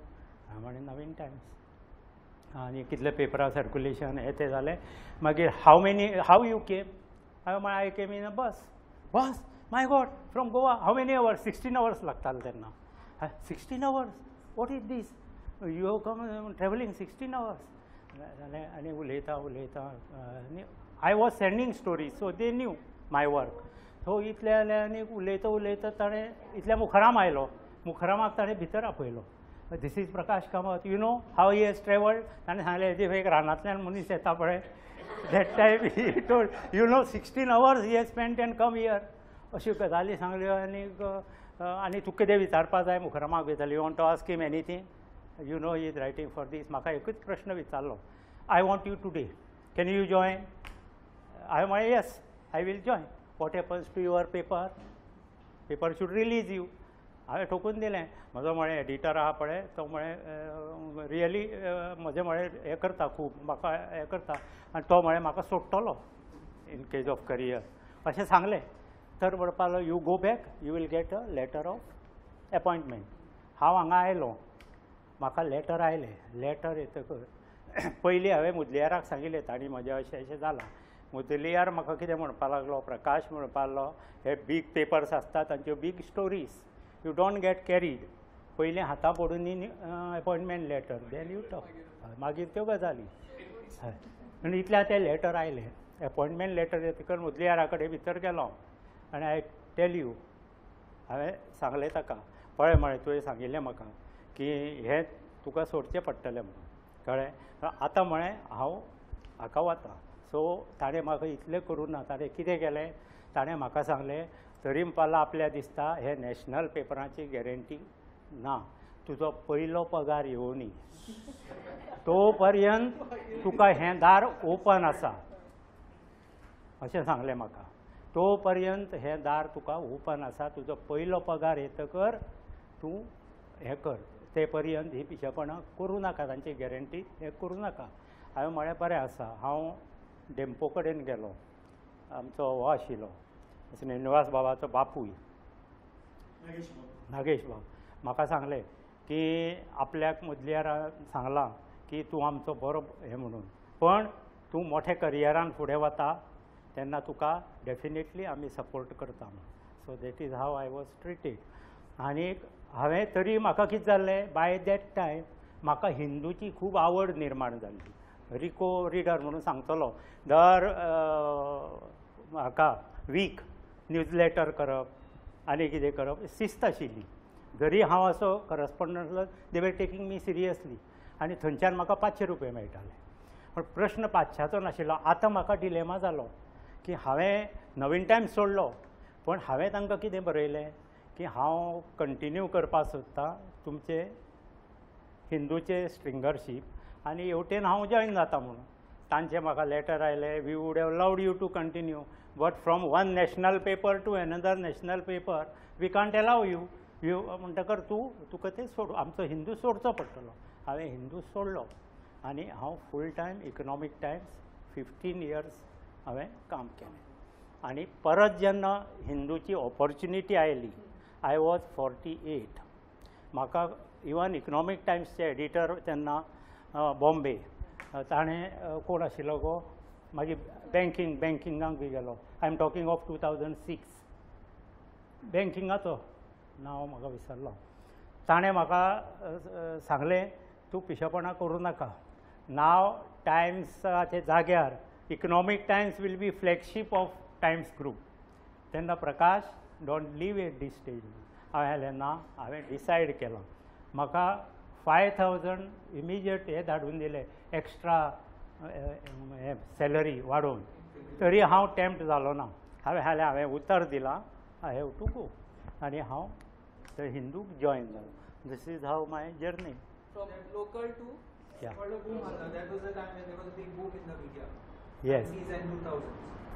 हांवें म्हणलें नवीन टायम्स आनी कितले पेपरां सर्कुलेशन हें तें जालें मागीर how many how you came हांवें म्हळें I came in a bus bus my God from Goa how many hours 16 hours लागताले तेन्ना 16 hours what is this you have come travelling 16 hours जालें आनी उलयता उलयता आनी I was sending stories so they knew my work so इतलें जालें आनी उलयता उलयता ताणें इतल्या मुखराम आयलो मुखरामाक ताणें भितर आपयलो this is Prakash Kamat you know how he has travelled ताणें सांगलें एज if एक रानांतल्यान मनीस येता पळय that time he told you know 16 hours he has spent and come here अश्यो गजाली सांगल्यो आनीक आनी तुका कितें विचारपा जाय मुखरामाक विचारलें you want to ask him anything you know he is writing for this म्हाका एकूच प्रश्न विचारलो I want you today can you join हांवें म्हळें yes I will join what happens to your paper paper should release you हांवें ठोकून दिलें म्हजो म्हळें एडिटर आहा पळय तो म्हळें रियली म्हजें म्हळें हें करता खूब म्हाका हें करता आनी तो म्हळें म्हाका सोडटलो इन केज ऑफ करियर अशें सांगलें तर म्हणपालो you go back you will get a letter of appointment हांव हांगा आयलो म्हाका लेटर आयलें लेटर येतकच पयलीं हांवें मुदलियाराक सांगिल्लें तांणी म्हजें अशें अशें जालां मुदलियार म्हाका कितें म्हणपाक लागलो प्रकाश म्हणपाक लागलो हे बीग पेपर्स आसता तांच्यो big stories you don't get carried पयलीं हाता पडून appointment letter then you talk मागीर त्यो गजाली हय आनी इतल्या तें लेटर आयलें एपॉयंटमेंट लेटर येतकच मुदलियारा कडेन भितर गेलो आनी I tell you हांवें सांगलें ताका पळय म्हळें तुवें सांगिल्लें म्हाका की हें तुका सोडचें पडटलें म्हणून कळ्ळें आतां म्हळें हांव हाका वता सो ताणें म्हाका इतलें करूं ना ताणें कितें केलें ताणें म्हाका सांगलें तरी म्हणपाला आपल्या दिसता हे नॅशनल पेपरांची गॅरंटी ना तुजो पयलो पगार येवनी तो पर्यंत तुका हें दार ओपन आसा अशें सांगलें म्हाका तो पर्यंत हें दार तुका ओपन आसा तुजो पयलो पगार येतकर तूं हें कर ते पर्यंत ही पिशेपणां करूं नाका तांची गॅरंटी हें करूं नाका हांवें म्हळें बरें आसा हांव डेम्पो कडेन गेलो आमचो हो आशिल्लो श्रीनिवास बाबाचो बापूय नागेश बाब म्हाका सांगलें की आपल्याक मुदलियारान सांगलां की तूं आमचो बरो हें म्हणून पण तूं मोठ्या करियरान फुडें वता तेन्ना तुका डेफिनेटली आमी सपोर्ट करता म्हणून so that is how I was treated आनीक हांवें तरी म्हाका कितें जाल्लें बाय that time म्हाका हिंदूची खूब आवड निर्माण जाल्ली रिको रिडर म्हणून सांगतलो दर म्हाका वीक न्यूज लेटर करप आनी कितें करप शिस्त आशिल्ली जरी हांव असो करस्पोंडंट आसलो they were taking me seriously आनी थंयच्यान म्हाका 500 रुपये मेळटाले पण प्रश्न 500चो नाशिल्लो आतां म्हाका डिलेमा जालो की हांवें नवीन टायम्स सोडलो पण हांवें तांकां कितें बरयलें की हांव कंटिन्यू करपाक सोदतां तुमचे हिंदूचे स्ट्रिंगरशीप आनी हेवटेन हांव जॉयन जाता म्हणून तांचे म्हाका लेटर आयले we would have loved you to continue but from one national paper to another national paper we can't allow you you म्हणटकर तूं तुका तें सोड आमचो हिंदू सोडचो पडटलो हांवें हिंदू सोडलो आनी हांव full time Economic Times 15 years हांवें काम केलें आनी परत जेन्ना हिंदूची ऑपॉर्च्युनिटी आयली I was 48 म्हाका इवन इकनॉमीक टायम्सचे एडिटर तेन्ना बॉम्बे ताणें कोण आशिल्लो गो मागीर बँकिंगाक बी गेलो I am talking of 2006 बँकिंगाचो नांव म्हाका विसरलो ताणें म्हाका सांगलें तूं पिशेपणां करूं नाका नांव टायम्साच्या जाग्यार Economic Times will be flagship of Times Group तेन्ना Prakash don't leave at this stage हांवें सांगलें ना हांवें डिसायड केलां म्हाका 5000 इमिजिएट हे धाडून दिले एक्स्ट्रा हे सॅलरी वाडोवन तरी हांव टेम्प्ट जालो ना हांवें सांगलें हांवें उतर दिलां I have to go आनी हांव ते हिंदूक जॉयन जालो this is how my journey from local to yes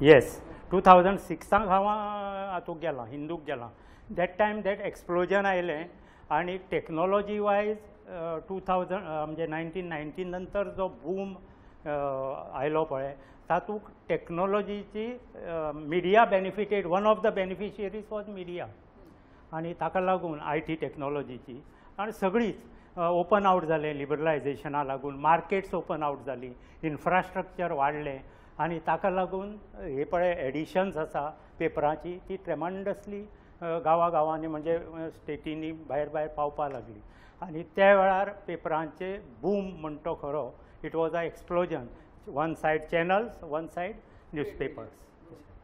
yes 2006 हांव हातूंत गेलां हिंदूक गेलां that time that explosion आयलें आनी टॅक्नोलॉजी वायज 2000 म्हणजे 1990 नंतर जो बूम आयलो पळय तातूंत टॅक्नोलॉजीची media benefited, one of the beneficiaries was media. आनी ताका लागून I T टॅक्नोलॉजीची आनी सगळीच ओपन आवट जालें लिबरलायजेशना लागून, मार्केट्स ओपन आवट जाली, इन्फ्रास्ट्रक्चर वाडलें आनी ताका लागून हे पळय एडिशन्स आसा पेपरांची ती ट्रेमंडसली गांवा गांवांनी म्हणजे स्टेटींनी भायर भायर पावपाक लागली. आनी त्या वेळार पेपरांचे बूम म्हणटो खरो, it was a explosion, one side channels, one side newspapers.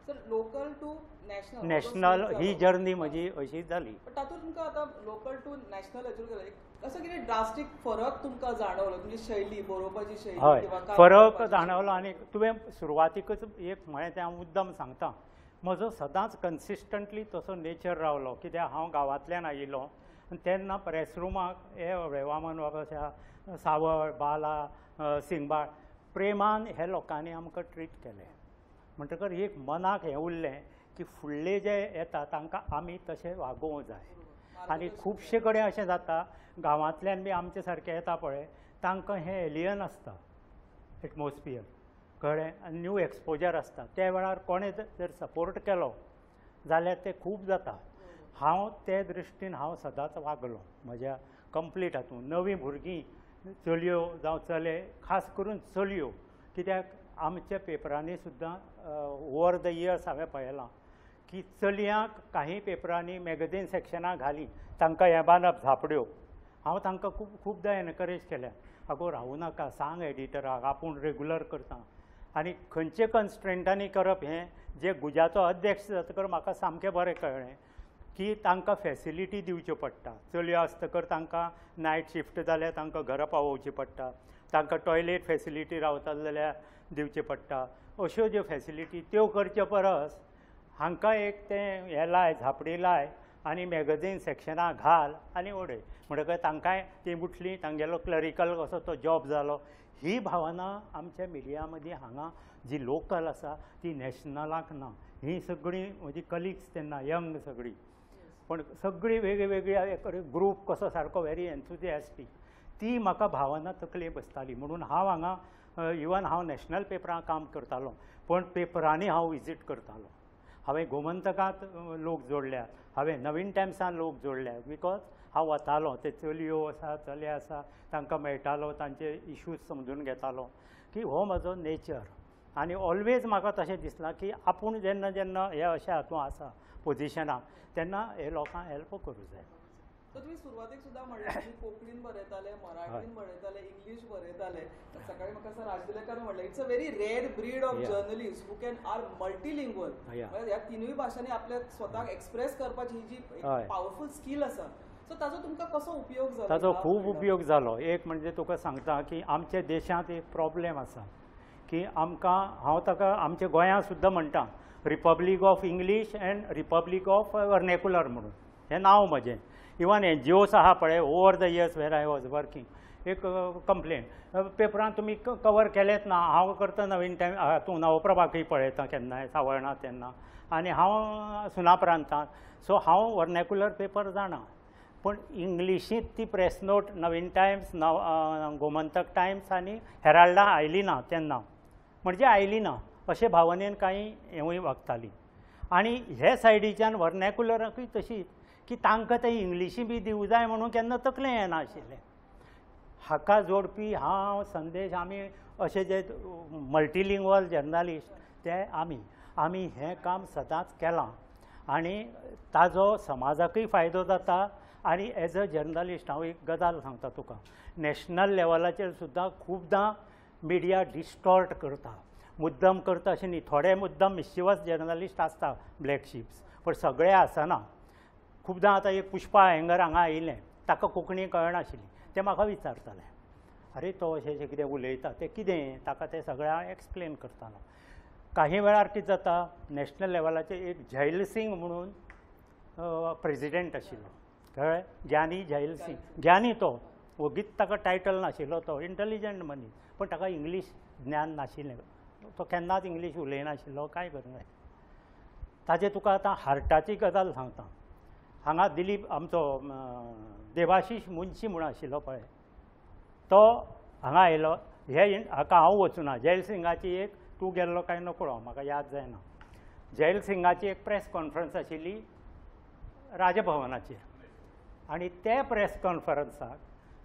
Sir, local to national, national he journey म्हजी अशी जाली. पण तातूंत तुमकां आतां लोकल टू नॅशनल हाचेर गेलें, असो कितें ड्रास्टीक फरक तुमकां जाणवलो तुमची शैली, बरोवपाची शैली? हय, फरक जाणवलो. आनी तुवें सुरवातीकच एक म्हळें तें हांव मुद्दम सांगता, म्हजो सदांच कन्सिस्टंटली तसो नेचर रावलो. कित्याक हांव गांवांतल्यान आयिल्लो आनी तेन्ना प्रेस रुमाक हे वामन बाबा अशा सावळ, बाला, सिंगबाळ प्रेमान हे लोकांनी आमकां ट्रीट केलें. म्हणटकर एक मनाक हें उरलें की फुडले जे येता तांकां आमी तशें वागोवंक जाय. आनी खुबशे कडेन अशें जाता गांवांतल्यान बी आमचे सारके येता पळय, तांकां हें एलियन आसता एटमॉस्फियर, कळ्ळें, आनी न्यू एक्सपोजर आसता. त्या वेळार कोणें जर सपोर्ट केलो जाल्यार तें खूब जाता. हांव ते दृश्टीन हांव सदांच वागलो म्हज्या कंप्लीट हातूंत. नवीं भुरगीं चलयो जावं चले, खास करून चलयो, कित्याक आमच्या पेपरांनी सुद्दां ओवर the years हांवें पळयलां की चलयांक काही पेपरांनी मॅगझीन सेक्शनां घाली, तांकां हें बांदप झापड्यो. हांव तांकां खूब खुबदां एनकरेज केल्या, आगो रावूं नाका, सांग एडिटराक आपूण रेगुलर करता. आनी खंयचे कन्स्ट्रेंटांनी करप हें जे गुजाचो अध्यक्ष जातकर म्हाका सामकें बरें कळ्ळें की तांकां फॅसिलिटी दिवच्यो पडटा. चलयो आसतकर तांकां नायट शिफ्ट जाल्यार तांकां घरा पावोवची पडटा, तांकां टॉयलेट फॅसिलिटी रावता जाल्यार दिवची पडटा. अश्यो ज्यो फॅसिलिटी त्यो करचे परस हांकां एक तें हें लाय, झापडी लाय आनी मॅगझीन सेक्शनां घाल आनी उडय. म्हणटकच तांकांय ती उठली, तांगेलो क्लरिकल कसो तो जॉब जालो. ही भावना आमच्या मिडिया मदीं हांगा जी लोकल आसा ती नॅशनलाक ना. ही सगळीं म्हजी कलिग्स तेन्ना यंग सगळीं, पण सगळीं वेगळी वेगळी ग्रूप कसो सारको व्हेरी एन्थुजियास्टीक, ती म्हाका भावना तकले बसताली. म्हणून हांव हांगा इवन हांव नॅशनल पेपरां काम करतालो, पण पेपरांनी हांव विजीट करतालो. हांवें गोमंतकांत लोक जोडल्यात, हांवें नवीन टायम्सान लोक जोडल्यात, because हांव वतालो, ते चलयो आसा चले आसा तांकां मेळटालो, तांचे इश्यूज समजून घेतालो की हो म्हजो नेचर. आनी ऑलवेज म्हाका तशें दिसलां की आपूण जेन्ना जेन्ना हे अशें हातूंत आसा पोजिशनाक तेन्ना हे लोकांक हेल्प करूं जाय. सो तुमी सुरवातेक सुद्दां म्हणलें तुमी कोंकणीन बरयताले, मराठीन बरयताले, इंग्लीश बरयताले. सकाळी म्हाका सर राजदिलेकार म्हणलें, it's a very rare breed of journalist who can are multilingual. ह्या तिनूय भाशांनी आपल्या स्वताक एक्सप्रेस करपाची ही जी पावरफूल स्कील आसा, सो ताजो तुमकां कसो उपयोग जालो? ताजो खूब उपयोग जालो. एक म्हणजे तुका सांगता की आमच्या देशांत एक प्रॉब्लेम आसा की आमकां, हांव ताका आमच्या गोंयांत सुद्दां म्हणटा, Republic of English and Republic of vernacular म्हणून हें नांव म्हजें. इवन एन जी ओस आहा पळय, over the years where I was working, एक कंप्लेन पेपरान तुमी कवर केलेंच ना. हांव करता नवीन टायम, तूं नवप्रभाकूय पळयता केन्नाय सावळना तेन्ना, आनी हांव सुनापरांतांत, सो हांव वर्नॅक्युलर पेपर जाणा, पूण इंग्लिशींत ती प्रेस नोट नवीन टायम्स, नव गोमंतक टायम्स आनी हेराल्डा आयली ना तेन्ना, म्हणजे आयली ना अशे भावनेन कांय हेवूय वागताली. आनी हे सायडीच्यान वर्नॅक्युलराकूय तशीच की तांकां ते इंग्लिशी बी दिवं जाय म्हणून केन्ना तकलें येनाशिल्लें. हाका जोडपी हांव संदेश, आमी अशे जे मल्टिलिंग्वल जर्नलिस्ट ते आमी आमी हें काम सदांच केलां आनी ताजो समाजाकूय फायदो जाता. आनी एज अ जर्नलिस्ट हांव एक गजाल सांगता तुका, नॅशनल लेवलाचेर सुद्दां खुबदां मिडिया डिस्टॉर्ट करता, मुद्दम करता अशें न्ही, थोडे मुद्दम मिश्चिवस जर्नलिस्ट आसता ब्लॅक शिप्स, पण सगळे आसना. खुबदां आतां एक पुष्पा अयंगर हांगा आयिल्लें, ताका कोंकणी कळनाशिल्ली, तें म्हाका विचारतालें, अरे तो अशें अशें कितें उलयता तें कितें, ताका तें सगळें हांव एक्सप्लेन करतालो. काही वेळार कितें जाता, नॅशनल लेवलाचेर एक झैल सिंग म्हणून प्रेजिडेंट आशिल्लो, कळ्ळें, ज्ञानी झैल सिंग, ज्ञानी तो, वगीच ताका टायटल नाशिल्लो, तो इंटेलिजंट मनीस, पण ताका इंग्लीश ज्ञान नाशिल्लें, तो केन्नाच इंग्लीश उलयनाशिल्लो, कांय करना. ताजें तुका आतां हार्टाची गजाल सांगता. हांगा दिलीप आमचो देवाशीश मुंशी म्हूण आशिल्लो पळय, तो हांगा आयलो, हे हाका हांव वचूना, जैल सिंगाची एक तूं गेल्लो काय नकळो, म्हाका याद जायना. जैल सिंगाची एक प्रेस कॉन्फरन्स आशिल्ली राजभवनाचेर आनी ते प्रेस कॉन्फरन्साक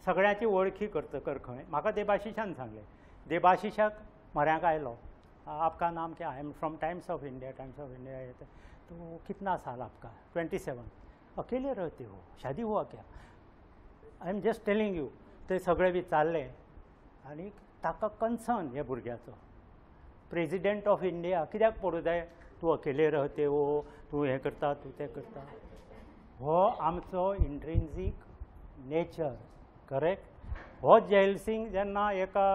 सगळ्यांची वळखी करतकर खंय म्हाका देबाशिशान सांगलें. देबाशिशाक म्हऱ्यांक आयलो, आपका नाम क्या? I am from Times of India. Times of India येते तो कितना साल आपका? 27. अकेले रहते हो? शादी हुआ क्या? I am just telling you. ते सगळे विचारले आनी ताका कन्सर्न ह्या भुरग्याचो. प्रेजिडेंट ऑफ इंडिया कित्याक पडूं जाय? तूं अकेले रहते हो, तूं हें करता, तूं तें करता. हो आमचो इंट्रिन्सीक नेचर, करेक्ट. हो जैल सिंग जेन्ना एका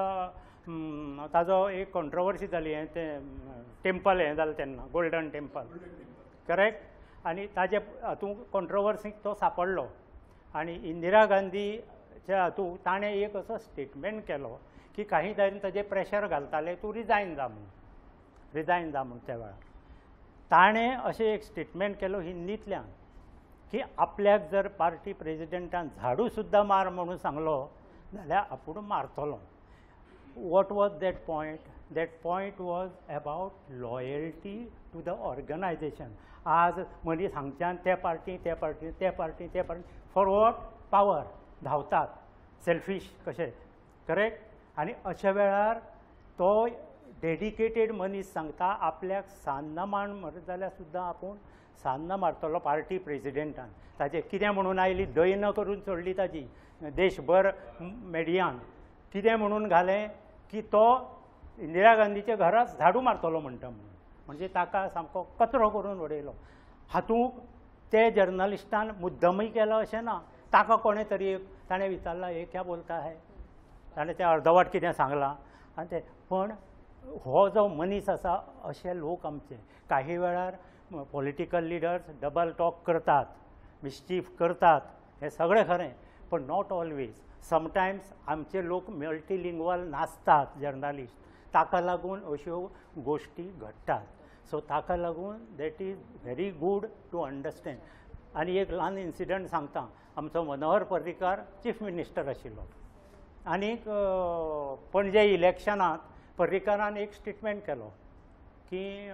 ताजो एक कॉन्ट्रोवर्सी जाली, हें तें टेम्पल हें जालें तेन्ना, गोल्डन टेम्पल, करेक्ट. आनी ताजे हातूंत कॉन्ट्रोवर्सीक तो सांपडलो आनी इंदिरा गांधीच्या हातूंत ताणें एक असो स्टेटमेंट केलो की काही जाण ताजेर प्रेशर घालताले तूं रिजायन जा म्हणून, रिजायन जा म्हणून. त्या वेळार ताणें अशें एक स्टेटमेंट केलो हिंदींतल्यान की आपल्याक जर पार्टी प्रेजिडेंटान झाडू सुद्दां मार म्हणून सांगलो जाल्यार आपूण मारतलो. What was that point? That point was about loyalty to the organization. आज मनीस हांगच्यान ते पार्टी, ते पार्टी, ते पार्टी, ते पार्टी, फॉर what? Power धांवतात, सेल्फीश कशे, करेक्ट. आनी अशा वेळार तो डेडिकेटेड मनीस सांगता आपल्याक सान्न मार जाल्यार सुद्दां आपूण सान्न मारतलो पार्टी प्रेजिडेंटान. ताजें कितें म्हणून आयली, दैन करून सोडली ताजी देशभर मिडियान. कितें म्हणून घालें की तो इंदिरा गांधीच्या घरात झाडू मारतलो म्हणटा म्हणून, म्हणजे ताका सामको कचरो करून उडयलो. हातूंत ते जर्नलिस्टान मुद्दमय केलो अशें ना, ताका कोणें तरी एक ताणें विचारलां हे क्या बोलता है, ताणें तें अर्दवाट कितें सांगलां आनी तें. पण हो जो मनीस आसा, अशे लोक आमचे काही वेळार पॉलिटिकल लिडर्स डबल टॉक करतात, मिस्चीफ करतात, हें सगळें खरें, पण not always. Sometimes आमचे लोक मल्टीलिंग्वल नासतात जर्नलिस्ट, ताका लागून अश्यो गोश्टी घडटात. सो ताका लागून that is very good to understand. आनी एक ल्हान इन्सिडंट सांगता. आमचो मनोहर पर्रीकार चीफ मिनिस्टर आशिल्लो आनीक पणजे इलेक्शनांत पर्रीकारान एक स्टेटमेंट केलो की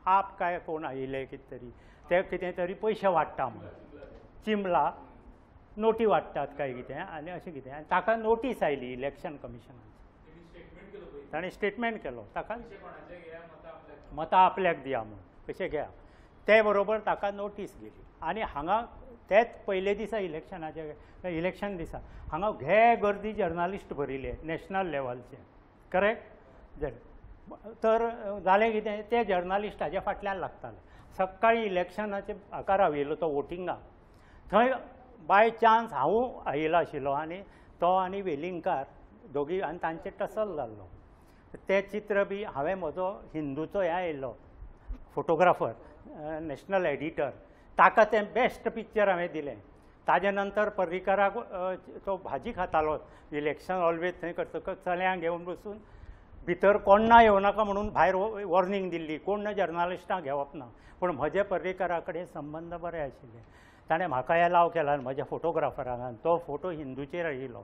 आप काय कोण आयिल्ले कितें तरी ते कितें तरी पयशे वाडटा म्हणून, चिमला नोटी वाडटात काय कितें आनी अशें कितें. आनी ताका नोटीस आयली इलेक्शन कमिशनाची, ताणें स्टेटमेंट केलो ताका मतां आपल्याक दिया म्हणून, पयशे घेया. ते बरोबर ताका नोटीस गेली आनी हांगा तेच पयले दिसा इलेक्शनाचे, इलेक्शन दिसा हांगा घे गर्दी जर्नलिस्ट भरिल्ले नॅशनल लेवलचे, करेक्ट. तर जालें कितें, ते जर्नलिस्ट हाज्या फाटल्यान लागताले. सकाळीं इलेक्शनाचे हाका राविल्लो तो वोटिंगाक, थंय बाय चान्स हांवूय आयिल्लो आशिल्लो आनी तो आनी वेलिंगकार दोगी आनी तांचे टसल जाल्लो. तें चित्र बी हांवें म्हजो हिंदूचो हें आयिल्लो फोटोग्राफर, नॅशनल एडिटर, ताका तें बेस्ट पिक्चर हांवें दिलें. ताजे नंतर पर्रीकाराक तो भाजी खातालो इलेक्शन ऑलवेज थंय करतकच चल्यांक घेवन बसून भितर कोण ना येवं नाका म्हणून भायर वॉर्निंग दिल्ली, कोण ना जर्नलिस्टांक घेवप ना. पूण म्हजे पर्रीकारा कडेन संबंद बरे आशिल्ले, ताणें म्हाका एलाव केला म्हज्या फोटोग्राफरान, तो फोटो हिंदूचेर आयिल्लो.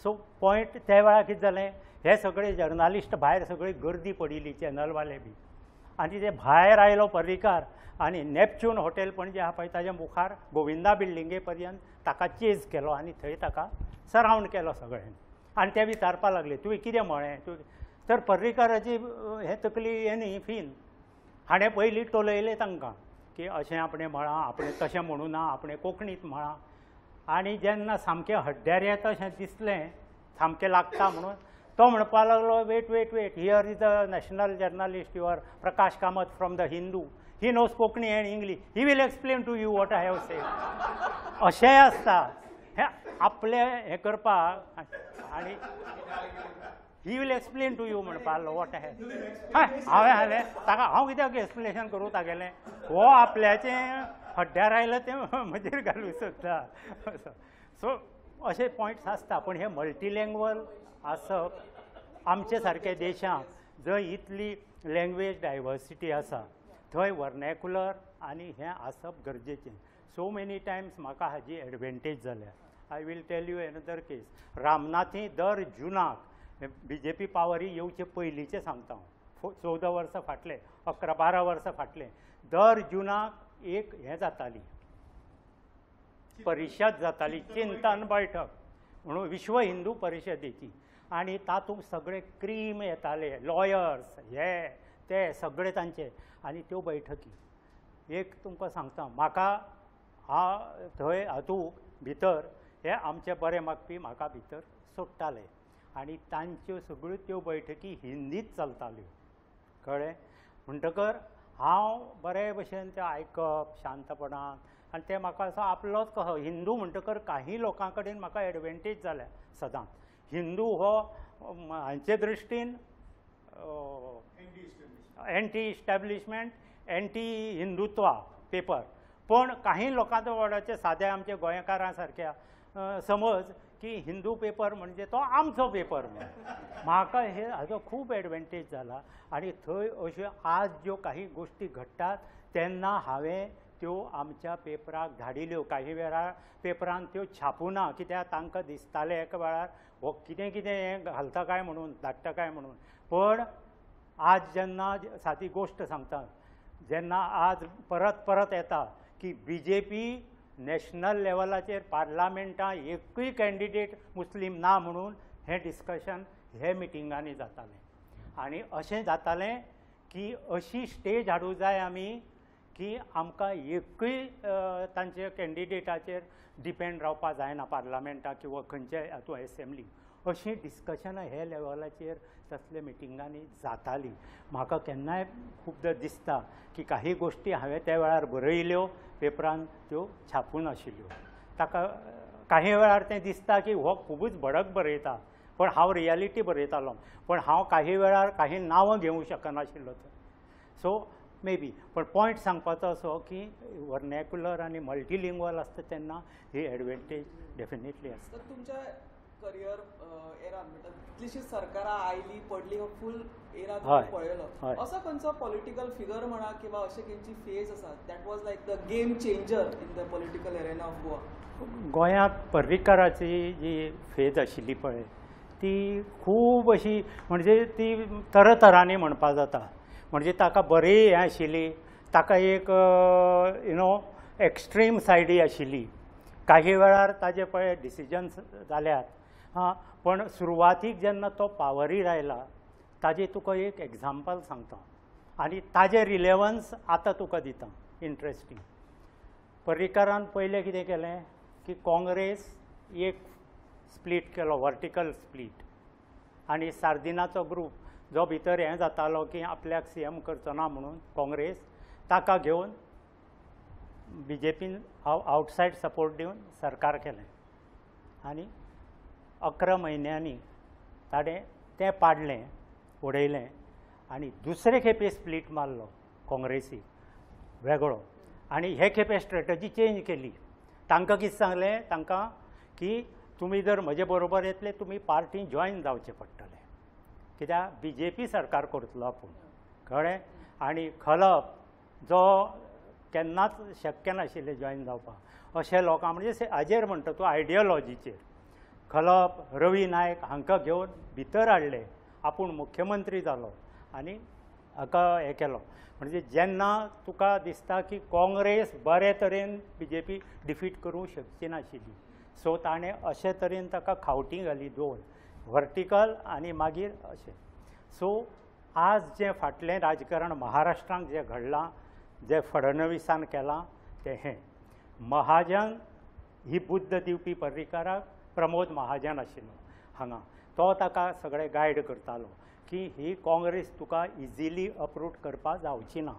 सो पॉयंट त्या वेळार कितें जालें, हे सगळे जर्नलिस्ट भायर सगळी गर्दी पडिल्ली चॅनलवाले बी, आनी ते भायर आयलो पर्रीकार आनी नॅपच्यून हॉटेल पणजे आहा पळय ताज्या मुखार गोविंदा बिल्डिंगे पर्यंत ताका चेज केलो आनी थंय ताका सरावंड केलो सगळ्यांनी. आनी ते विचारपाक लागले तुवें कितें म्हळें तुवें. तर पर्रीकाराची हें तकली हें न्ही फीन, हाणें पयलीं टोलयलें तांकां की अशें आपणें म्हळां, आपणें तशें म्हणूं ना, आपणें कोंकणींत म्हळां. आनी जेन्ना सामकें हड्ड्यार येता अशें दिसलें, सामकें लागता म्हणून, तो म्हणपाक लागलो wait wait wait, here is a national journalist your Prakash Kamat from the Hindu, he knows Konkani and English, he will explain to you what I have said. अशेंय आसता हें आपलें हें करपाक. आनी he will explain to you म्हणपाक लागलो what I have. हांवें हांवें ताका हांव कित्याक एक्सप्लेनेशन करूं तागेलें, हो आपल्याचें हड्ड्यार आयलें तें म्हजेर घालूं सोदता. सो अशे पॉयंट्स आसता. पूण हे मल्टीलँग्वल आसप आमचे सारके देशांत जंय इतली लँग्वेज डायवर्सिटी आसा थंय वर्नॅकुलर आनी हें आसप गरजेचें. सो मेनी टायम्स म्हाका हाजी एडवेंटेज जाल्या. I will tell you another case. Ramnathi दर जुनाक बी जे पी पावरी येवचे पयलींचें सांगता हांव, 14 वर्सां फाटले, 11-12 वर्सां फाटले, दर जुनाक एक हें जाताली, परिशद जाताली, चिंतन बैठक म्हणून विश्व हिंदू परिशदेची. आनी तातूंत सगळे क्रीम येताले, लॉयर्स हे ते सगळे तांचे. आनी त्यो बैठकी एक तुमकां सांगता, म्हाका हा थंय हातूंत भितर हे आमचे बरे मागपी म्हाका भितर सोडटाले आनी तांच्यो सगळ्यो त्यो बैठकी हिंदीत चलताल्यो, कळ्ळें. म्हणटकर हांव बरे भशेन तें आयकप शांतपणान, आनी तें म्हाका असो आपलोच कसो हिंदू म्हणटकर काही लोकां कडेन म्हाका एडवेंटेज जाल्या सदांच. हिंदू हो हांचे दृश्टीन anti establishment, anti Hindutva paper, पण काही लोकांचो वाडाचे साद्या आमच्या गोंयकारां सारक्या समज की हिंदू पेपर म्हणजे तो आमचो पेपर म्हणून. म्हाका हे हाजो खूब एडवेंटेज जाला. आनी थंय अश्यो आज ज्यो काही गोश्टी घडटात तेन्ना हांवें त्यो आमच्या पेपराक धाडिल्यो. काही वेळार पेपरान त्यो छापूं ना, कित्याक तांकां दिसतालें एका वेळार हो कितें कितें हें घालता काय म्हणून, धाडटा काय म्हणून. पण आज जेन्ना सादी गोश्ट सांगता, जेन्ना आज परत परत येता की बी जे पी नॅशनल लेवलाचेर पार्लामेंटान एकूय कॅन्डिडेट मुस्लीम ना म्हणून हें डिस्कशन हे मिटिंगांनी जातालें. आनी अशें जातालें की अशी स्टेज हाडूं जाय आमी की आमकां एकूय तांचे कॅन्डिडेटाचेर डिपेंड रावपा जायना पार्लामेंटाक किंवा खंयच्याय हातूंत एसेंब्ली. अशीं डिस्कशनां हे लेवलाचेर तसले मिटिंगांनी जातालीं. म्हाका केन्नाय खुबदां दिसता की काही गोश्टी हांवें त्या वेळार बरयल्यो पेपरान त्यो छापून आशिल्ल्यो. ताका काही वेळार तें दिसता की हो खुबूच भडक बरयता, पण हांव रियलिटी बरयतालो, पण हांव काही वेळार काही नांवां घेवंक शकनाशिल्लो. सो मे बी, पण पॉयंट सांगपाचो असो की वर्नॅक्युलर आनी मल्टिलिंग्वल आसता तेन्ना ही एडवेंटेज डेफिनेटली आसता. तुमच्या करियर एरान म्हणटा कितलीशीं सरकारां आयली पडली, हो फूल एरा तुम्ही पळयलो, असो खंयचो पॉलिटिकल फिगर म्हणा किंवा अशें खंयची फेज आसा that was like the game changer in the political arena of Goa? गोंयांत पर्रीकाराची जी फेज आशिल्ली पळय ती खूब अशी म्हणजे ती तरातरांनी म्हणपा जाता. म्हणजे ताका बरी हें आशिल्ली, ताका एक you know extreme सायडी आशिल्ली. काही वेळार ताजे पळय डिसिजन्स जाल्यात हां, पण सुरवातीक जेन्ना तो पावरीर आयला ताजे तुका एक एग्जाम्पल सांगता आनी ताजें रिलेवन्स आतां तुका दिता. इंट्रस्टींग, पर्रीकारान पयलें कितें केलें की काँग्रेस एक स्प्लीट केलो, वर्टिकल स्प्लीट, आनी सार्दिनाचो ग्रूप जो भितर हें जातालो की आपल्याक सी एम करचो ना म्हणून काँग्रेस, ताका घेवन बी जे पीन आवटसायड सपोर्ट दिवन सरकार केलें. आनी 11 म्हयन्यांनी ताणें तें पाडलें, उडयलें आनी दुसरे खेपे स्प्लीट मारलो काँग्रेसीक वेगळो. आनी हे खेपे स्ट्रेटजी चेंज केली. तांकां कितें सांगलें तांकां की तुमी जर म्हजे बरोबर येतले तुमी पार्टी जॉयन जावचें पडटलें, कित्याक बी जे पी सरकार करतलो आपूण, कळ्ळें. आनी खलप जो केन्नाच शक्य नाशिल्लें जॉयन जावपाक अशे लोकांक, म्हणजे हाजेर म्हणटा तूं आयडियोलॉजीचेर, खलप रवी नायक हांकां घेवन भितर हाडले, आपूण मुख्यमंत्री जालो आनी हाका हें केलो. म्हणजे जेन्ना तुका दिसता की काँग्रेस बरे तरेन बी जे पी डिफीट करूंक शकची नाशिल्ली, सो ताणें अशे तरेन ताका खावटी घाली दोन, वर्टिकल आनी मागीर अशें. सो आज जें फाटलें राजकारण महाराष्ट्रांत जें घडलां, जें फडणवीसान केलां तें हें. महाजन ही बुद्द दिवपी पर्रीकाराक प्रमोद महाजन आशिल्लो हांगा, तो ताका सगळें गायड करतालो की ही काँग्रेस तुका इजिली अप्रूट करपाक जावची ना,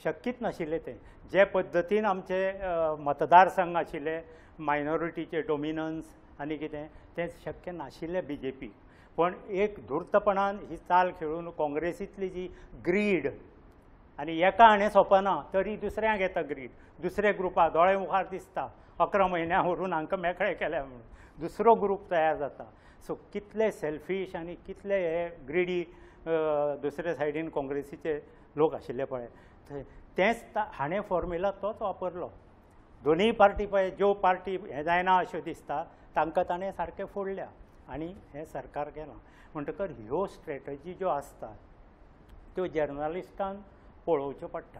शक्यच नाशिल्लें तें. जे पद्दतीन आमचे मतदारसंघ आशिल्ले मायनॉरिटीचे डोमिनन्स आनी कितें, तें शक्य नाशिल्लें बी जे पी. पण एक धूर्तपणान ही चाल खेळून काँग्रेसींतली जी ग्रीड, आनी एका हाणें सोंपना तरी दुसऱ्यांक येता ग्रीड, दुसरे ग्रुपा दोळे मुखार दिसता 11 म्हयन्यां व्हरून हांकां मेकळे केल्या म्हणून दुसरो ग्रूप तयार जाता. सो कितले सेल्फीश आनी कितले हे ग्रिडी दुसरे सायडीन काँग्रेसीचे लोक आशिल्ले पळय, तेंच हाणें फॉर्म्युला तोच वापरलो. दोनूय पार्टी पळय ज्यो पार्टी हें जायना अश्यो दिसता तांकां ताणें सारकें फोडल्या आनी हें सरकार केलां. म्हणटकर ह्यो स्ट्रेटजी ज्यो आसता त्यो जर्नलिस्टान पळोवच्यो पडटा.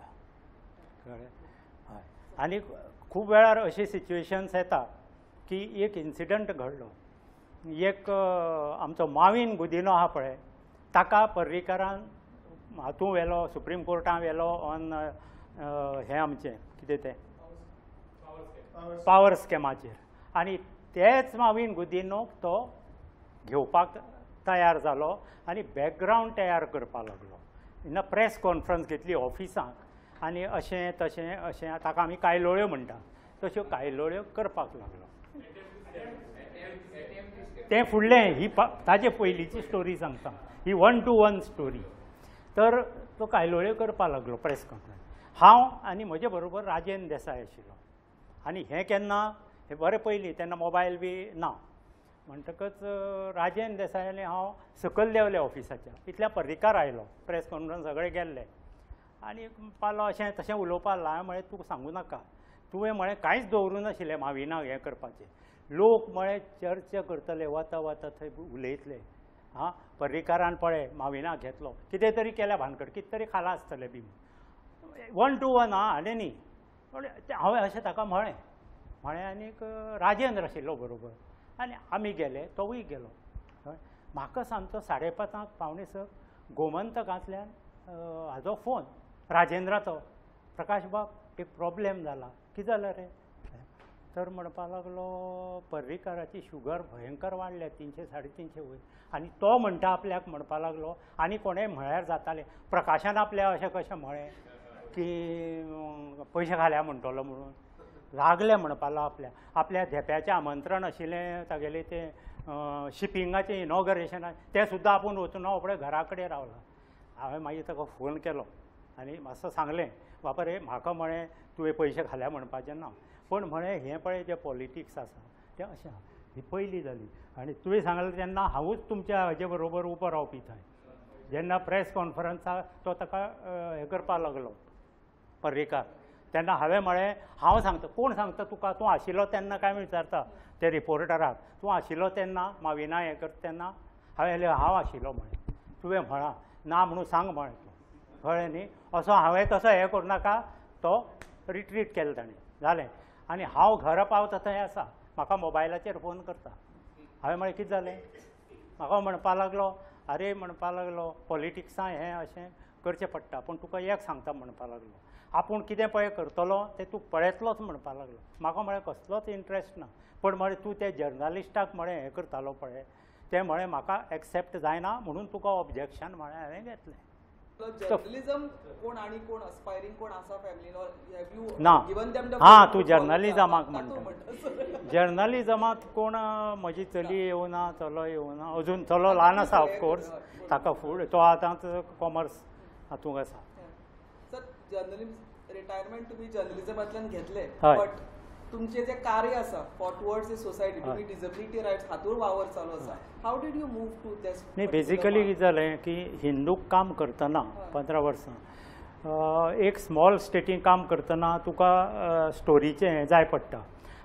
कळ्ळें? हय. आनी खूब वेळार अशे सिच्युएशन्स येता की एक इन्सिडंट घडलो, एक आमचो मावीन गुदिनो आहा पळय, ताका पर्रीकारान हातूं व्हेलो, सुप्रीम कोर्टान व्हेलो ऑन हें आमचें कितें तें पावर स्कॅमाचेर, आनी तेच मावीन गुदिनोक तो घेवपाक तयार जालो आनी बॅकग्रावंड तयार करपाक लागलो. तेन्ना प्रेस कॉन्फरन्स घेतली ऑफिसांक आनी अशें तशें अशें, ताका आमी कायलोळ्यो म्हणटा, तश्यो कायलोळ्यो करपाक लागलो. तें फुडलें ही ताजे पयलींची स्टोरी सांगता, ही 1 to 1 story. तर तो कायलोळ्यो करपाक लागलो प्रेस कॉन्फरन्स. हांव आनी म्हजे बरोबर राजेंद्र देसाय आशिल्लो, आनी हें केन्ना हें बरें पयलीं, तेन्ना मोबायल बी ना, म्हणटकच राजेंद्र देसाय आनी हांव सकयल देंवले ऑफिसाच्या, इतल्या पर्रीकार आयलो, प्रेस कॉन्फरन्स सगळे गेल्ले आनी पालो अशें तशें उलोवपाक लागलो. हांवें म्हळें तूं सांगू नाका, तुवें म्हळें कांयच दवरूं नाशिल्लें माविनाक हें करपाचें, लोक म्हळें चर्चा करतले, वता वता थंय उलयतले, आं पर्रीकारान पळय माविनाक घेतलो, कितें तरी केल्या भानगड, कितें तरी खाला आसतलें बी, 1 to 1 आं आनी न्ही. हांवें अशें ताका म्हळें म्हळें आनीक राजेंद्र आशिल्लो बरोबर आनी आमी गेले, तोवूय गेलो. म्हाका सांगतो 5:30 5:45 गोमंतकांतल्यान हाजो फोन राजेंद्राचो, प्रकाश बाब एक प्रॉब्लेम जाला. कितें जालें रे? तर म्हणपाक लागलो पर्रीकाराची शुगर भयंकर वाडल्या, 300 350 वयर, आनी तो म्हणटा आपल्याक म्हणपाक लागलो आनी कोणें म्हळ्यार जातालें, प्रकाशान आपल्या अशें कशें म्हळें की पयशे घाल्या म्हणटलो म्हणून लागलें म्हणपाक लागलो. आपल्या आपल्या धेंप्याचें आमंत्रण आशिल्लें तागेलें तें शिपिंगाचें इनॉगरेशन, तें सुद्दां आपूण वचून हांव पळय घरा कडेन रावला. हांवें मागीर ताका फोन केलो आनी मातसो सांगलें, बाबा रे म्हाका म्हळें तुवें पयशे घाल्या म्हणपाचें ना, पूण म्हळें हें पळय जें पॉलिटिक्स आसा तें अशें आहा. ही पयली जाली. आनी तुवें सांगलें तेन्ना हांवूच तुमच्या हाजे बरोबर उबो रावपी थंय, जेन्ना प्रेस कॉन्फरन्साक तो ताका हें करपाक लागलो पर्रीकार, तेन्ना हांवें म्हळें हांव सांगता, कोण सांगता तुका, तूं आशिल्लो तेन्ना काय विचारता ते रिपोर्टराक, तूं आशिल्लो तेन्ना माविना हें करता तेन्ना? हांवें हांव आशिल्लो म्हळें, तुवें म्हळां ना म्हणून सांग म्हळें तूं, कळ्ळें न्ही? असो हांवें तसो हें करूं नाका, तो रिट्रीट केलें ताणें, जालें. आनी हांव घरा पावता थंय आसा, म्हाका मोबायलाचेर फोन करता. हांवें म्हळें कितें जालें? म्हाका म्हणपाक लागलो, आरे म्हणपाक लागलो पॉलिटिक्सां हें अशें करचें पडटा, पूण तुका एक सांगता म्हणपाक लागलो, आपूण कितें पळय करतलो तें तूं पळयतलोच म्हणपाक लागलो. म्हाका म्हळें कसलोच इंट्रस्ट ना, पूण म्हळें तूं ते जर्नलिस्टाक म्हळें हें करतालो पळय, तें म्हळें म्हाका एक्सेप्ट जायना म्हणून तुका ऑब्जेक्शन म्हळें हांवें घेतलें. जर्नलिझम कोण आनी कोण अस्पायरिंग कोण आसा फॅमिलीन or have you ना गिवन देम the हां तूं जर्नलिझमाक म्हणटा? जर्नलिझमांत कोण म्हजी चली येवना, चलो येवना, अजून चलो ल्हान आसा ऑफकोर्स, ताका फुडें तो आतां कॉमर्स हातूंक आसा. सर जर्नलिझम रिटायरमेंट तुमी जर्नलिझमांतल्यान घेतले, बट तुमचे जे कार्य आसा फॉर टुवर्ड्स the society, तुमी डिसेबिलिटी रायट्स हातूर वावर चालू आसा, how did you move to this? न्ही बेजिकली कितें जालें की हिंदूक काम करतना 15 वर्सां एक स्मॉल स्टेटीन काम करतना तुका स्टोरीचें हें जाय पडटा,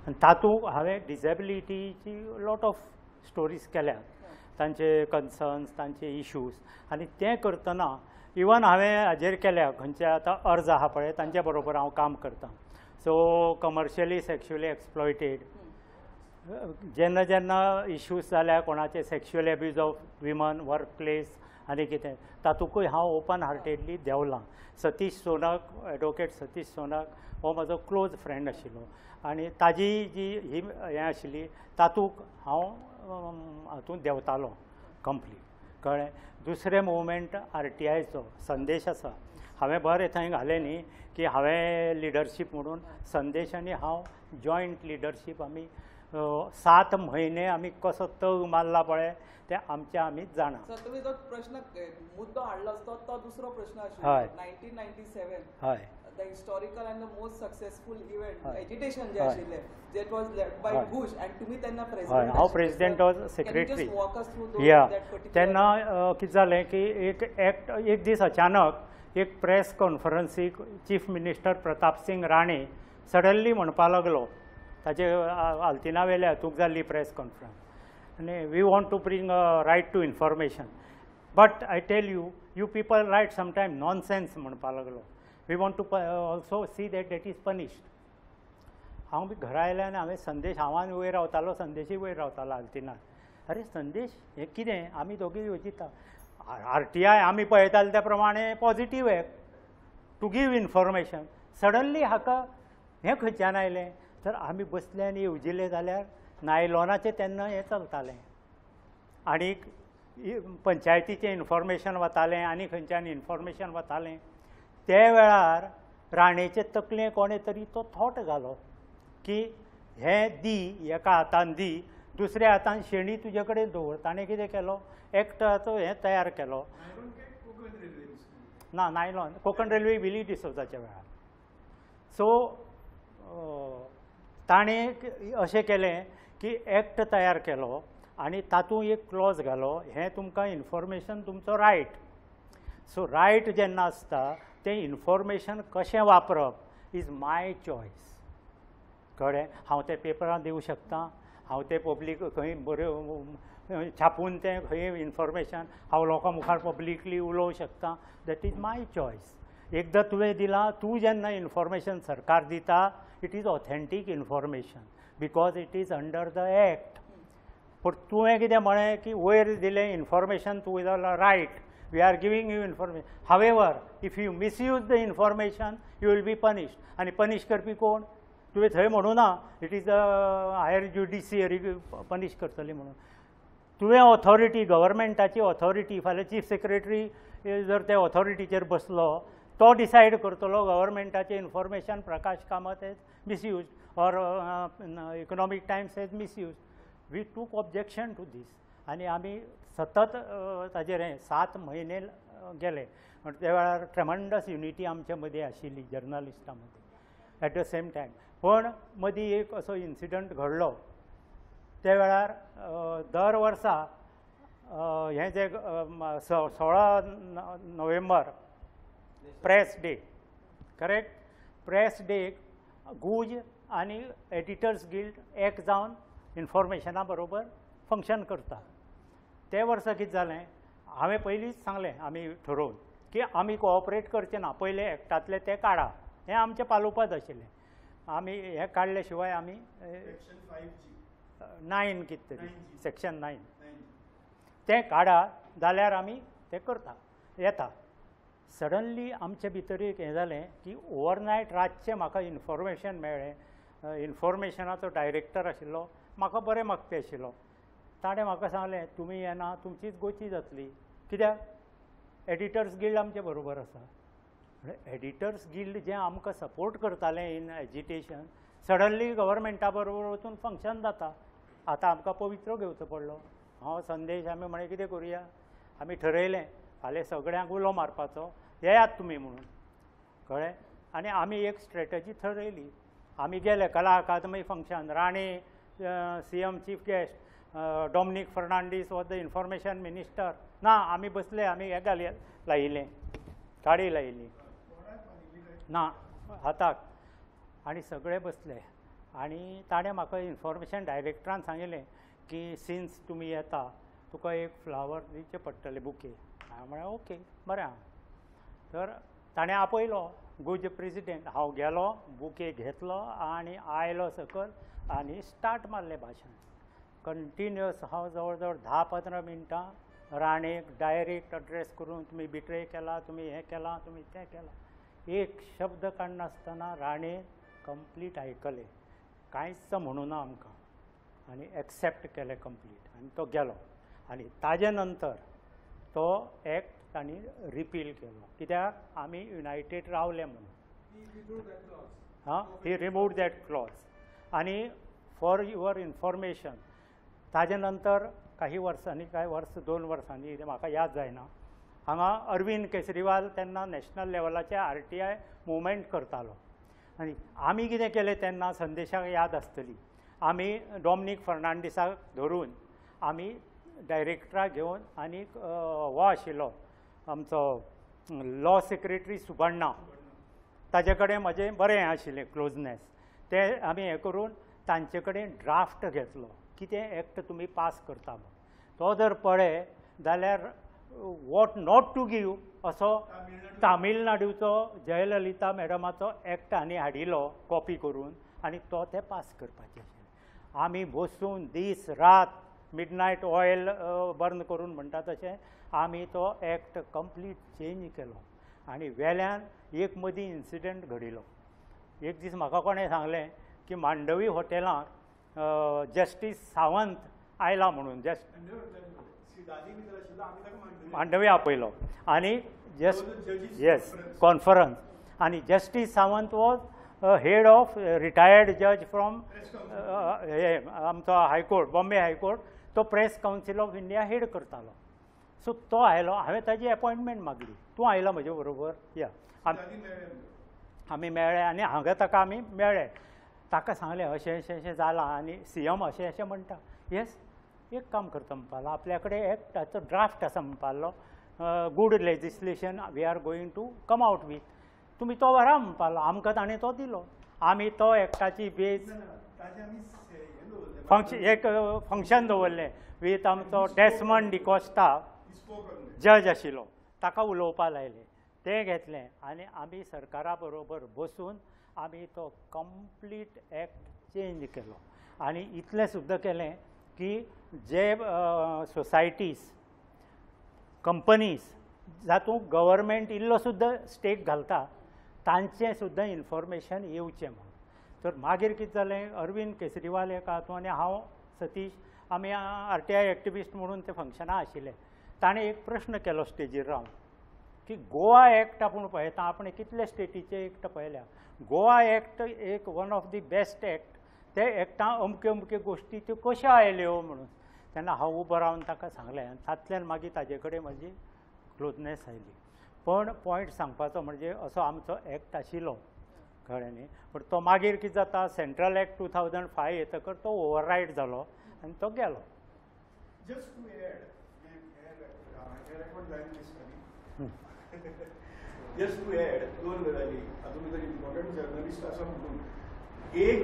आनी तातूंत हांवें डिसेबिलिटीची लॉट ऑफ स्टोरीज केल्यात, तांचे कन्सर्न्स, तांचे इश्यूज, आनी तें करतना इवन हांवें हाजेर केल्या खंयचे आतां अर्ज आहा पळय तांचे बरोबर हांव काम करतां. सो कमर्शियली सेक्शुअली एक्सप्लॉयटेड जेन्ना जेन्ना इश्यूज जाल्या कोणाचे sexual abuse of women work place आनी कितें, तातूंकय हांव ओपन हार्टेडली देंवलां. सतीश सोनक, एडवोकेट सतीश सोनक हो म्हजो क्लोज फ्रेंड आशिल्लो आनी ताजी जी ही हें आशिल्ली तातूंत हांव हातूंत देंवतालो कंप्लीट, कळ्ळें. दुसरें मुवमेंट RTIचो संदेश आसा, हांवें बरें थंय घालें न्ही की हांवें लिडरशीप म्हणून संदेश आनी हांव जॉयंट लिडरशीप आमी 7 म्हयने आमी कसो तग मारला पळय तें आमच्या आमीच जाणा. सर तुमी जो प्रश्न मुद्दो हाडलो आसतो तो दुसरो प्रश्न आशिल्लो. 1997 हय, the historical and the most successful event agitation जे आशिल्लें that was led by Ghosh and तुम्ही तेन्ना प्रेसिडेंट. हांव प्रेसिडेंट वॉज सेक्रेटरी. या तेन्ना कितें जालें की एक एक्ट एक दीस अचानक एक press कॉन्फरन्सीक chief minister Pratap Singh Rane suddenly म्हणपाक लागलो, ताजे आल्तिना वेल्या हातूंक जाल्ली प्रेस कॉन्फरन्स, आनी we want to bring a right to information, but I tell you You people write sometime nonsense म्हणपा लागलो. We want to also see that that is punished. हांव बी घरा आयलें आनी हांवें संदेश, हांवान वयर रावतालो, संदेशूय वयर रावतालो आल्तिनार. अरे संदेश हें कितें, आमी दोगूय येवजिता. RTI आमी पळयताले त्या प्रमाणे positive act to give information. Suddenly हाका हें खंयच्यान आयलें? तर आमी बसले आनी येवजिलें जाल्यार नायलॉनाचें तेन्ना हें चलतालें आनी पंचायतीचें इन्फॉर्मेशन वतालें आनी खंयच्यान इन्फॉर्मेशन वतालें. ते वेळार राणेचे तकले कोणें तरी तो थॉट घालो की हें दी, एका हातान दी, दुसऱ्या हातान शेणी तुजे कडेन दवर. ताणें कितें केलो, एक्टाचो हें तयार केलो. ना, नायलॉन कोंकण रेल्वे विली डिसोजाच्या वेळार. सो ताणें अशें केलें की एक्ट तयार केलो आनी तातूंत एक क्लॉज घालो, हें तुमकां इन्फॉर्मेशन तुमचो रायट. सो रायट जेन्ना आसता तें इन्फॉर्मेशन कशें वापरप is my choice. कळ्ळें? हांव तें पेपरान दिवं शकता, हांव तें पब्लीक खंय बऱ्यो छापून तें खंय इन्फॉर्मेशन हांव लोकां मुखार पब्लिकली उलोवंक शकता. That is my choice. एकदां तुवें दिलां, तूं जेन्ना इन्फॉर्मेशन सरकार दिता, it is authentic information because it is under the act. पूण तुवें कितें म्हळें की वयर दिलें इन्फॉर्मेशन, तुवें जाल्यार right, we are giving you information. However if you misuse the information you will be punished. आनी पनिश करपी कोण? तुवें थंय म्हणू ना it is a higher judiciary punish करतली म्हणून. तुवें ऑथॉरिटी, गव्हर्मेंटाची ऑथॉरिटी, फाल्यां चीफ सेक्रेटरी जर ते ऑथॉरिटीचेर बसलो तो डिसायड करतलो गव्हर्मेंटाचें information Prakash Kamat has misuse or Economic Times has misuse. We took objection to this आनी आमी सतत ताजेर हें 7 म्हयने गेले. त्या वेळार ट्रेमंडस युनिटी आमचे मदीं आशिल्ली जर्नलिस्टां मदीं एट the same time. पण मदीं एक असो इन्सिडंट घडलो त्या वेळार दर वर्सा हें जें 16 नोव्हेंबर press day, correct? Press डेक गुज आनी एडिटर्स गिल्ड एक जावन इन्फॉर्मेशना बरोबर फंक्शन करता. ते वर्सा कितें जालें, हांवें पयलींच सांगलें आमी ठरोवन की आमी कोऑपरेट करचे ना, पयले एक्टांतले ते काडा, हें आमचें पालोवपाच आशिल्लें. आमी हें काडले शिवाय आमी 9 कितें तरी सेक्शन 9 तें काडा जाल्यार आमी तें करता येता. सडनली आमचे भितर एक हें जालें की ओवरनायट रातचें म्हाका इन्फॉर्मेशन मेळ्ळें. इन्फॉर्मेशनाचो डायरेक्टर आशिल्लो, म्हाका बरें मागपी आशिल्लो. ताणें म्हाका सांगलें तुमी येना, तुमचीच गोची जातली, कित्याक एडिटर्स गिल्ड आमचे बरोबर आसा. एडिटर्स गिल्ड जें आमकां सपोर्ट करतालें इन एजिटेशन, सडनली गव्हर्मेंटा बरोबर वचून फंक्शन जाता. आतां आमकां पवित्रो घेवचो पडलो. हांव संदेश आमी म्हळें कितें करुया, आमी ठरयलें फाल्यां सगळ्यांक उलो मारपाचो, येयात तुमी म्हणून. कळ्ळें? आनी आमी एक स्ट्रेटजी ठरयली. आमी गेले Kala Akademi function, Rane CM chief guest, Dominic Fernandes was the information minister. ना आमी बसले, आमी हें घाली लायिल्लें, गाडी लायिल्ली ना हाताक, आनी सगळे बसले. आनी ताणें म्हाका इन्फॉर्मेशन डायरेक्टरान सांगिल्लें की सिन्स तुमी येता तुका एक फ्लावर दिवचें पडटलें, बुके. हांवें म्हळें ओके बरें आहा. तर ताणें आपयलो गुज प्रेजिडेंट, हांव गेलो, बुके घेतलो आनी आयलो सकयल आनी स्टार्ट मारलें भाशण कंटिन्युअस. हांव जवळ जवळ 10-15 मिनटां राणेक डायरेक्ट अड्रेस करून तुमी बिट्रे केला, तुमी हें केलां, तुमी तें केलां, एक शब्द काडनासतना राणे कंप्लीट आयकलें, कांयच म्हणूं ना आमकां, आनी एक्सेप्ट केलें कंप्लीट. आनी तो गेलो. आनी ताजे नंतर तो एक्ट तांणी रिपील केलो, कित्याक आमी युनायटेड रावले म्हणून. हां, ही रिमूव्ड that clause. आनी फॉर your information, ताजे नंतर काही वर्सांनी, कांय वर्स 2 वर्सांनी, म्हाका याद जायना, हांगा अरविंद केजरीवाल तेन्ना नॅशनल लेवलाचे RTI movement करतालो. आनी आमी कितें केलें तेन्ना संदेशाक याद आसतली, आमी डॉमनीक फर्नांडीसाक धरून आमी डायरेक्टराक घेवन आनी हो आशिल्लो आमचो लॉ सेक्रेटरी सुबण्णा, ताजे कडेन म्हजें बरें हें आशिल्लें क्लोजनेस, तें आमी हें करून तांचे कडेन ड्राफ्ट घेतलो कितें एक्ट तुमी पास करता म्हूण. तो जर पळय जाल्यार What not to give असो तामिळनाडूचो जयललिता मॅडमाचो एक्ट आनी हाडिल्लो कॉपी करून आनी तो ते पास करपाचे आशिल्ले. आमी बसून दीस रात मिडनायट ऑयल बर्न करून म्हणटा तशें आमी तो एक्ट कंप्लीट चेंज केलो. आनी वेल्यान एक मदीं इन्सिडंट घडिल्लो. एक दीस म्हाका कोणें सांगलें की मांडवी हॉटेलांत जस्टीस सावंत आयला म्हणून, जस्ट मांडवी आपयलो आनी जस्ट येस कॉन्फरन्स, आनी Justice Sawant was head of retired जज फ्रॉम हे आमचो हायकोर्ट, बॉम्बे हायकोर्ट, तो press council of India head करतालो. सो तो आयलो, हांवें ताजी एपॉयंटमेंट मागली, तूं आयला म्हजे बरोबर या. आमी मेळ्ळे आनी हांगा ताका आमी मेळ्ळे, ताका सांगलें अशें अशें अशें जालां आनी सी एम अशें अशें म्हणटा. येस, एक काम करता म्हणपालो, आपल्या कडेन एक्टाचो ड्राफ्ट आसा म्हणपालो, good legislation we are going to come out with, तुमी तो व्हरा म्हणपालो. आमकां ताणें तो दिलो, आमी तो एक्टाची बेज फंक्शन एक फंक्शन दवरलें वीथ आमचो डेस्मंड डिकॉस्टा जज आशिल्लो, ताका उलोवपा लायलें, तें घेतलें आनी आमी सरकारा बरोबर बसून आमी तो कंप्लीट एक्ट चेंज केलो. आनी इतलें सुद्दां केलें की जे सोसायटीज कंपनीज जातूंत गव्हर्मेंट इल्लो सुद्दां स्टेक घालता तांचें सुद्दां इन्फॉर्मेशन येवचें म्हणून. तर मागीर कितें जालें, अरविंद केजरीवाल एक आहा आनी हांव सतीश आमी आर टी I activist म्हणून ते फंक्शनां आशिल्ले. ताणें एक प्रश्न केलो स्टेजीर रावन की गोवा एक्ट आपूण पळयता, आपणें कितले स्टेटीचे एक्ट पळयल्या, गोवा एक्ट एक one of the best act, ते एक्टां अमक्यो अमक्यो गोश्टी त्यो कश्यो आयल्यो म्हणून. तेन्ना हांव उबो रावन ताका सांगलें आनी तातल्यान मागीर ताजे कडेन म्हजी क्लोजनेस आयली. पण पॉयंट सांगपाचो म्हणजे असो आमचो एक्ट आशिल्लो, कळ्ळें न्ही, पण तो मागीर कितें जाता, सेंट्रल एक्ट 2005 येतकर तो ओवररायड जालो आनी तो गेलो. Just to add, just to add दोन गजाली, हातूंत भितर इम्पॉर्टंट जर्नलिस्ट आसा म्हणून, एक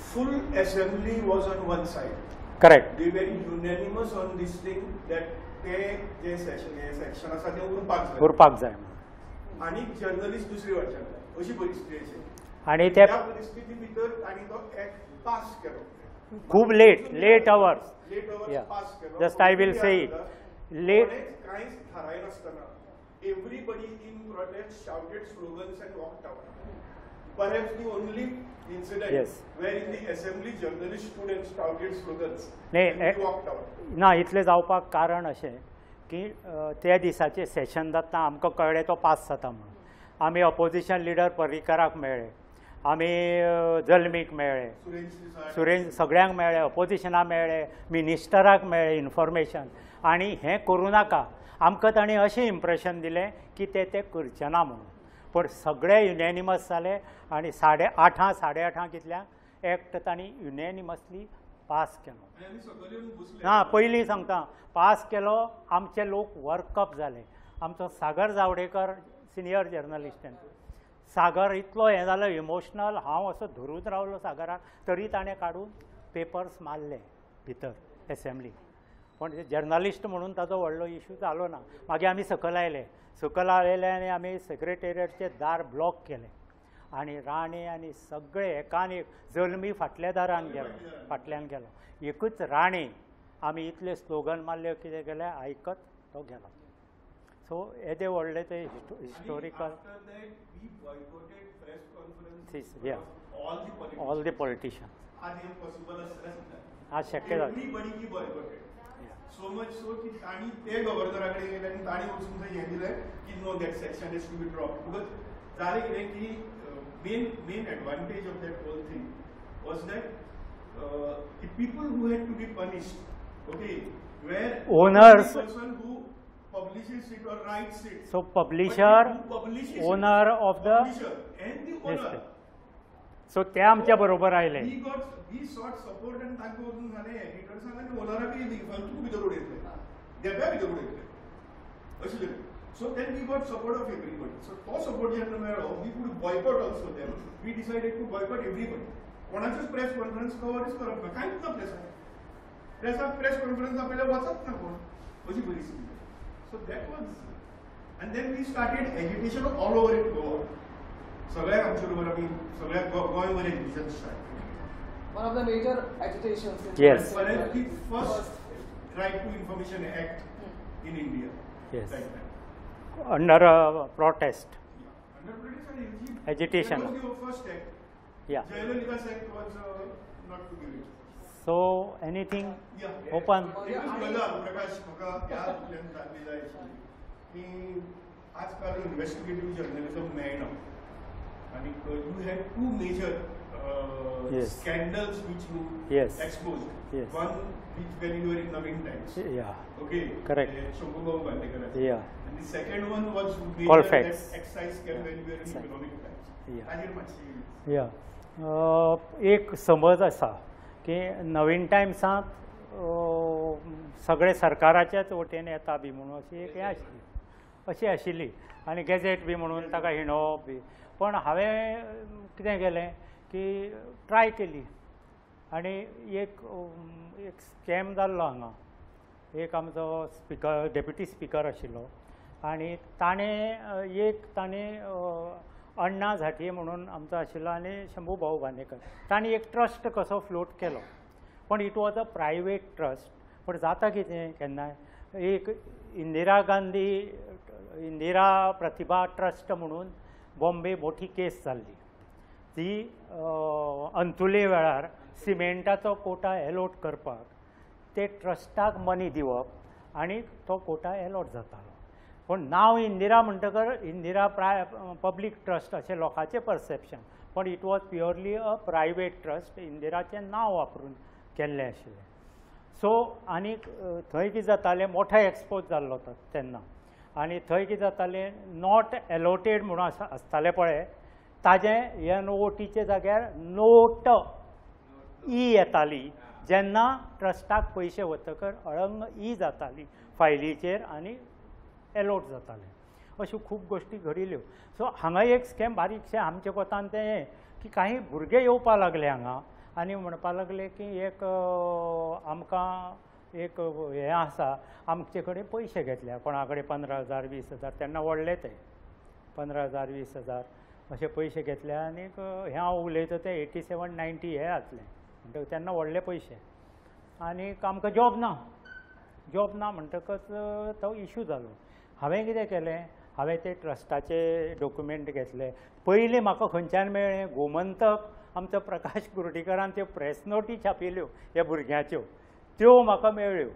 full assembly was on one side. Correct. They were unanimous on this thing that ते जे सेक्शन आसा ते उरपाक जाय, उरपाक जाय, आनी जर्नलिस्ट दुसरी वटच्यान, अशी परिस्थिती आशिल्ली. आनी त्या परिस्थिती भितर तांणी तो एक्ट पास केलो खूब late, late hours, late hours pass केलो. Just I will say late, कांयच थारायनासतना everybody in protest shouted slogans and walked out. Perhaps the only incident yes. where in the assembly journalists stood and shouted slogans and walked out. ना, इतलें जावपाक कारण अशें की त्या दिसाचें सेशन जाता आमकां कळ्ळें तो पास जाता म्हणून. आमी ऑपोजिशन लिडर पर्रीकराक मेळ्ळे, आमी जल्मीक मेळ्ळे, सुरेश सगळ्यांक मेळ्ळे, ऑपोजिशनाक मेळ्ळे, मिनिस्टराक मेळ्ळे इन्फॉर्मेशन, आनी हें करूं नाका. आमकां तांणी अशें इम्प्रेशन दिलें की ते ते करचे ना म्हणून. पण सगळे युनॅनिमस जाले आनी 8:30 8:30 कितल्यांक एक्ट तांणी युनॅनिमसली पास केलो. ना, पयलीं सांगता, पास केलो, आमचे लोक वर्कअप जाले. आमचो सागर जावडेकर सिनियर जर्नलिस्ट, सागर इतलो हें जालो इमोशनल, हांव असो धरून रावलो सागराक, तरी ताणें काडून पेपर्स मारले भितर एसेंब्ली. पण जर्नलिस्ट म्हणून ताजो व्हडलो इशू जालो ना. मागीर आमी सकयल आयले, सकयल आयले आनी आमी सेक्रेटेरिएटचें दार ब्लॉक केलें आनी राणे आनी सगळे एकान एक जल्मी फाटल्या दारान गेलो, फाटल्यान गेलो, एकूच राणे. आमी इतले स्लोगन मारले कितें केलें, आयकत तो गेलो. सो येदे व्हडले ते historical all the politicians आज शक्य जालें. सो मच सो की तांणी ते गव्हर्नरा कडेन गेले आनी तांणी वचून थंय हें दिलें की no, that section is to be drop. Because जालें कितें की main advantage of that whole thing was that the people who had to be punished, okay, were owners, person who publishes it or writes it. So publisher, owner of the publisher and the owner. So ते आमच्या बरोबर आयले. We sought support आनी तांकां वचून सांगलें एडिटर्सांक आनी ओनराकय फालतू भितर उडयतले, देब्या भितर उडयतले अशें तरेन. So then we got support of everybody. So तो सपोर्ट जेन्ना मेळ्ळो, we could boycott also them. We decided to boycott everybody. कोणाचीच प्रेस कॉन्फरन्स कवरच करप ना, कांयच ना प्रेसाक, प्रेसाक प्रेस कॉन्फरन्स आपल्याला वचत ना कोण, अशी परिस्थिती. So that was, and then we started agitation all over in Goa. सगळ्याक आमचे बरोबर आमी सगळ्याक गोंयभर एजिटेशन स्टार्ट केलें. One of the major agitations. Yes. Perhaps the first Right to Information Act in India. Yes. That time. Under protest. Yeah. Under protest and agitation. That was the first act. Yeah. Jayalalitha's act was not to give it. So anything yeah. Open. एकच गजाल प्रकाश म्हाका ह्या हातूंतल्यान जाल्ली जाय आशिल्ली की आजकाल इन्वेस्टिगेटीव जर्नलिजम मेळना आनी you had two major scandals which you exposed. Yes. One which when you were in Navin Times. Yeah. Okay. Correct. Shambhu Babu Bandekar. Yeah. And the second one was major Colfax. Excise scam when you were in Economic Times. Yeah. ताजेर मातशी. Yeah. एक समज आसा की नवीन टायम्सांत सगळे सरकाराच्याच वटेन येता बी म्हणून अशी एक हें आशिल्ली, अशी आशिल्ली आनी गॅझेट बी म्हणून ताका हिणोवप बी. पण हांवें कितें केलें की ट्राय केली आनी एक एक स्कॅम जाल्लो हांगा. एक आमचो स्पिकर, डेप्युटी स्पिकर आशिल्लो आनी ताणें एक ताणें अण्णा झांटये म्हणून आमचो आशिल्लो आनी शंभू भाऊ बांदेकर, ताणें एक ट्रस्ट कसो फ्लोट केलो. पण it was a private trust. पण जाता कितें केन्नाय एक इंदिरा गांधी इंदिरा प्रतिभा ट्रस्ट म्हणून बॉम्बे मोठी केस जाल्ली ती अंतुले वेळार सिमेंटाचो कोटा एलॉट करपाक ते ट्रस्टाक मनी दिवप आनी तो कोटा एलॉट जातालो. पण नांव इंदिरा म्हणटकर इंदिरा पब्लीक ट्रस्ट अशें लोकांचें परसेप्शन, पण it was purely a private trust. इंदिराचें नांव वापरून केल्लें आशिल्लें. सो आनीक थंय कितें जातालें, मोठो एक्सपोज जाल्लो तो तेन्ना. आनी थंय कितें जातालें, not allotted म्हणून आसतालें पळय, ताजें एनओटीच्या जाग्यार नोट ई येताली. जेन्ना ट्रस्टाक पयशे वतकर अळंग ई जाताली फायलीचेर आनी एलोट जातालें. अश्यो खूब गोश्टी घडिल्ल्यो. सो हांगा एक स्कॅम बारीकशें आमच्या कोतान तें हें की कांय भुरगे येवपा लागले हांगा आनी म्हणपा लागले की एक आमकां एक हें आसा, आमचे कडेन पयशे घेतले कोणा कडेन 15,000 20,000, तेन्ना व्हडले ते 15,000 20,000 अशे पयशे घेतले. आनीक हें हांव उलयता तें 87 90 हे जातलें म्हणटकच तेन्ना व्हडले पयशे. आनीक आमकां जॉब ना, जॉब ना म्हणटकच तो इशू जालो. हांवें कितें केलें, हांवें ते ट्रस्टाचे डॉक्युमेंट घेतले. पयलीं म्हाका खंयच्यान मेळ्ळें, गोमंतक आमचो प्रकाश कुर्डीकरान त्यो प्रेस नोटी छापिल्ल्यो ह्या भुरग्यांच्यो, त्यो म्हाका मेळ्ळ्यो.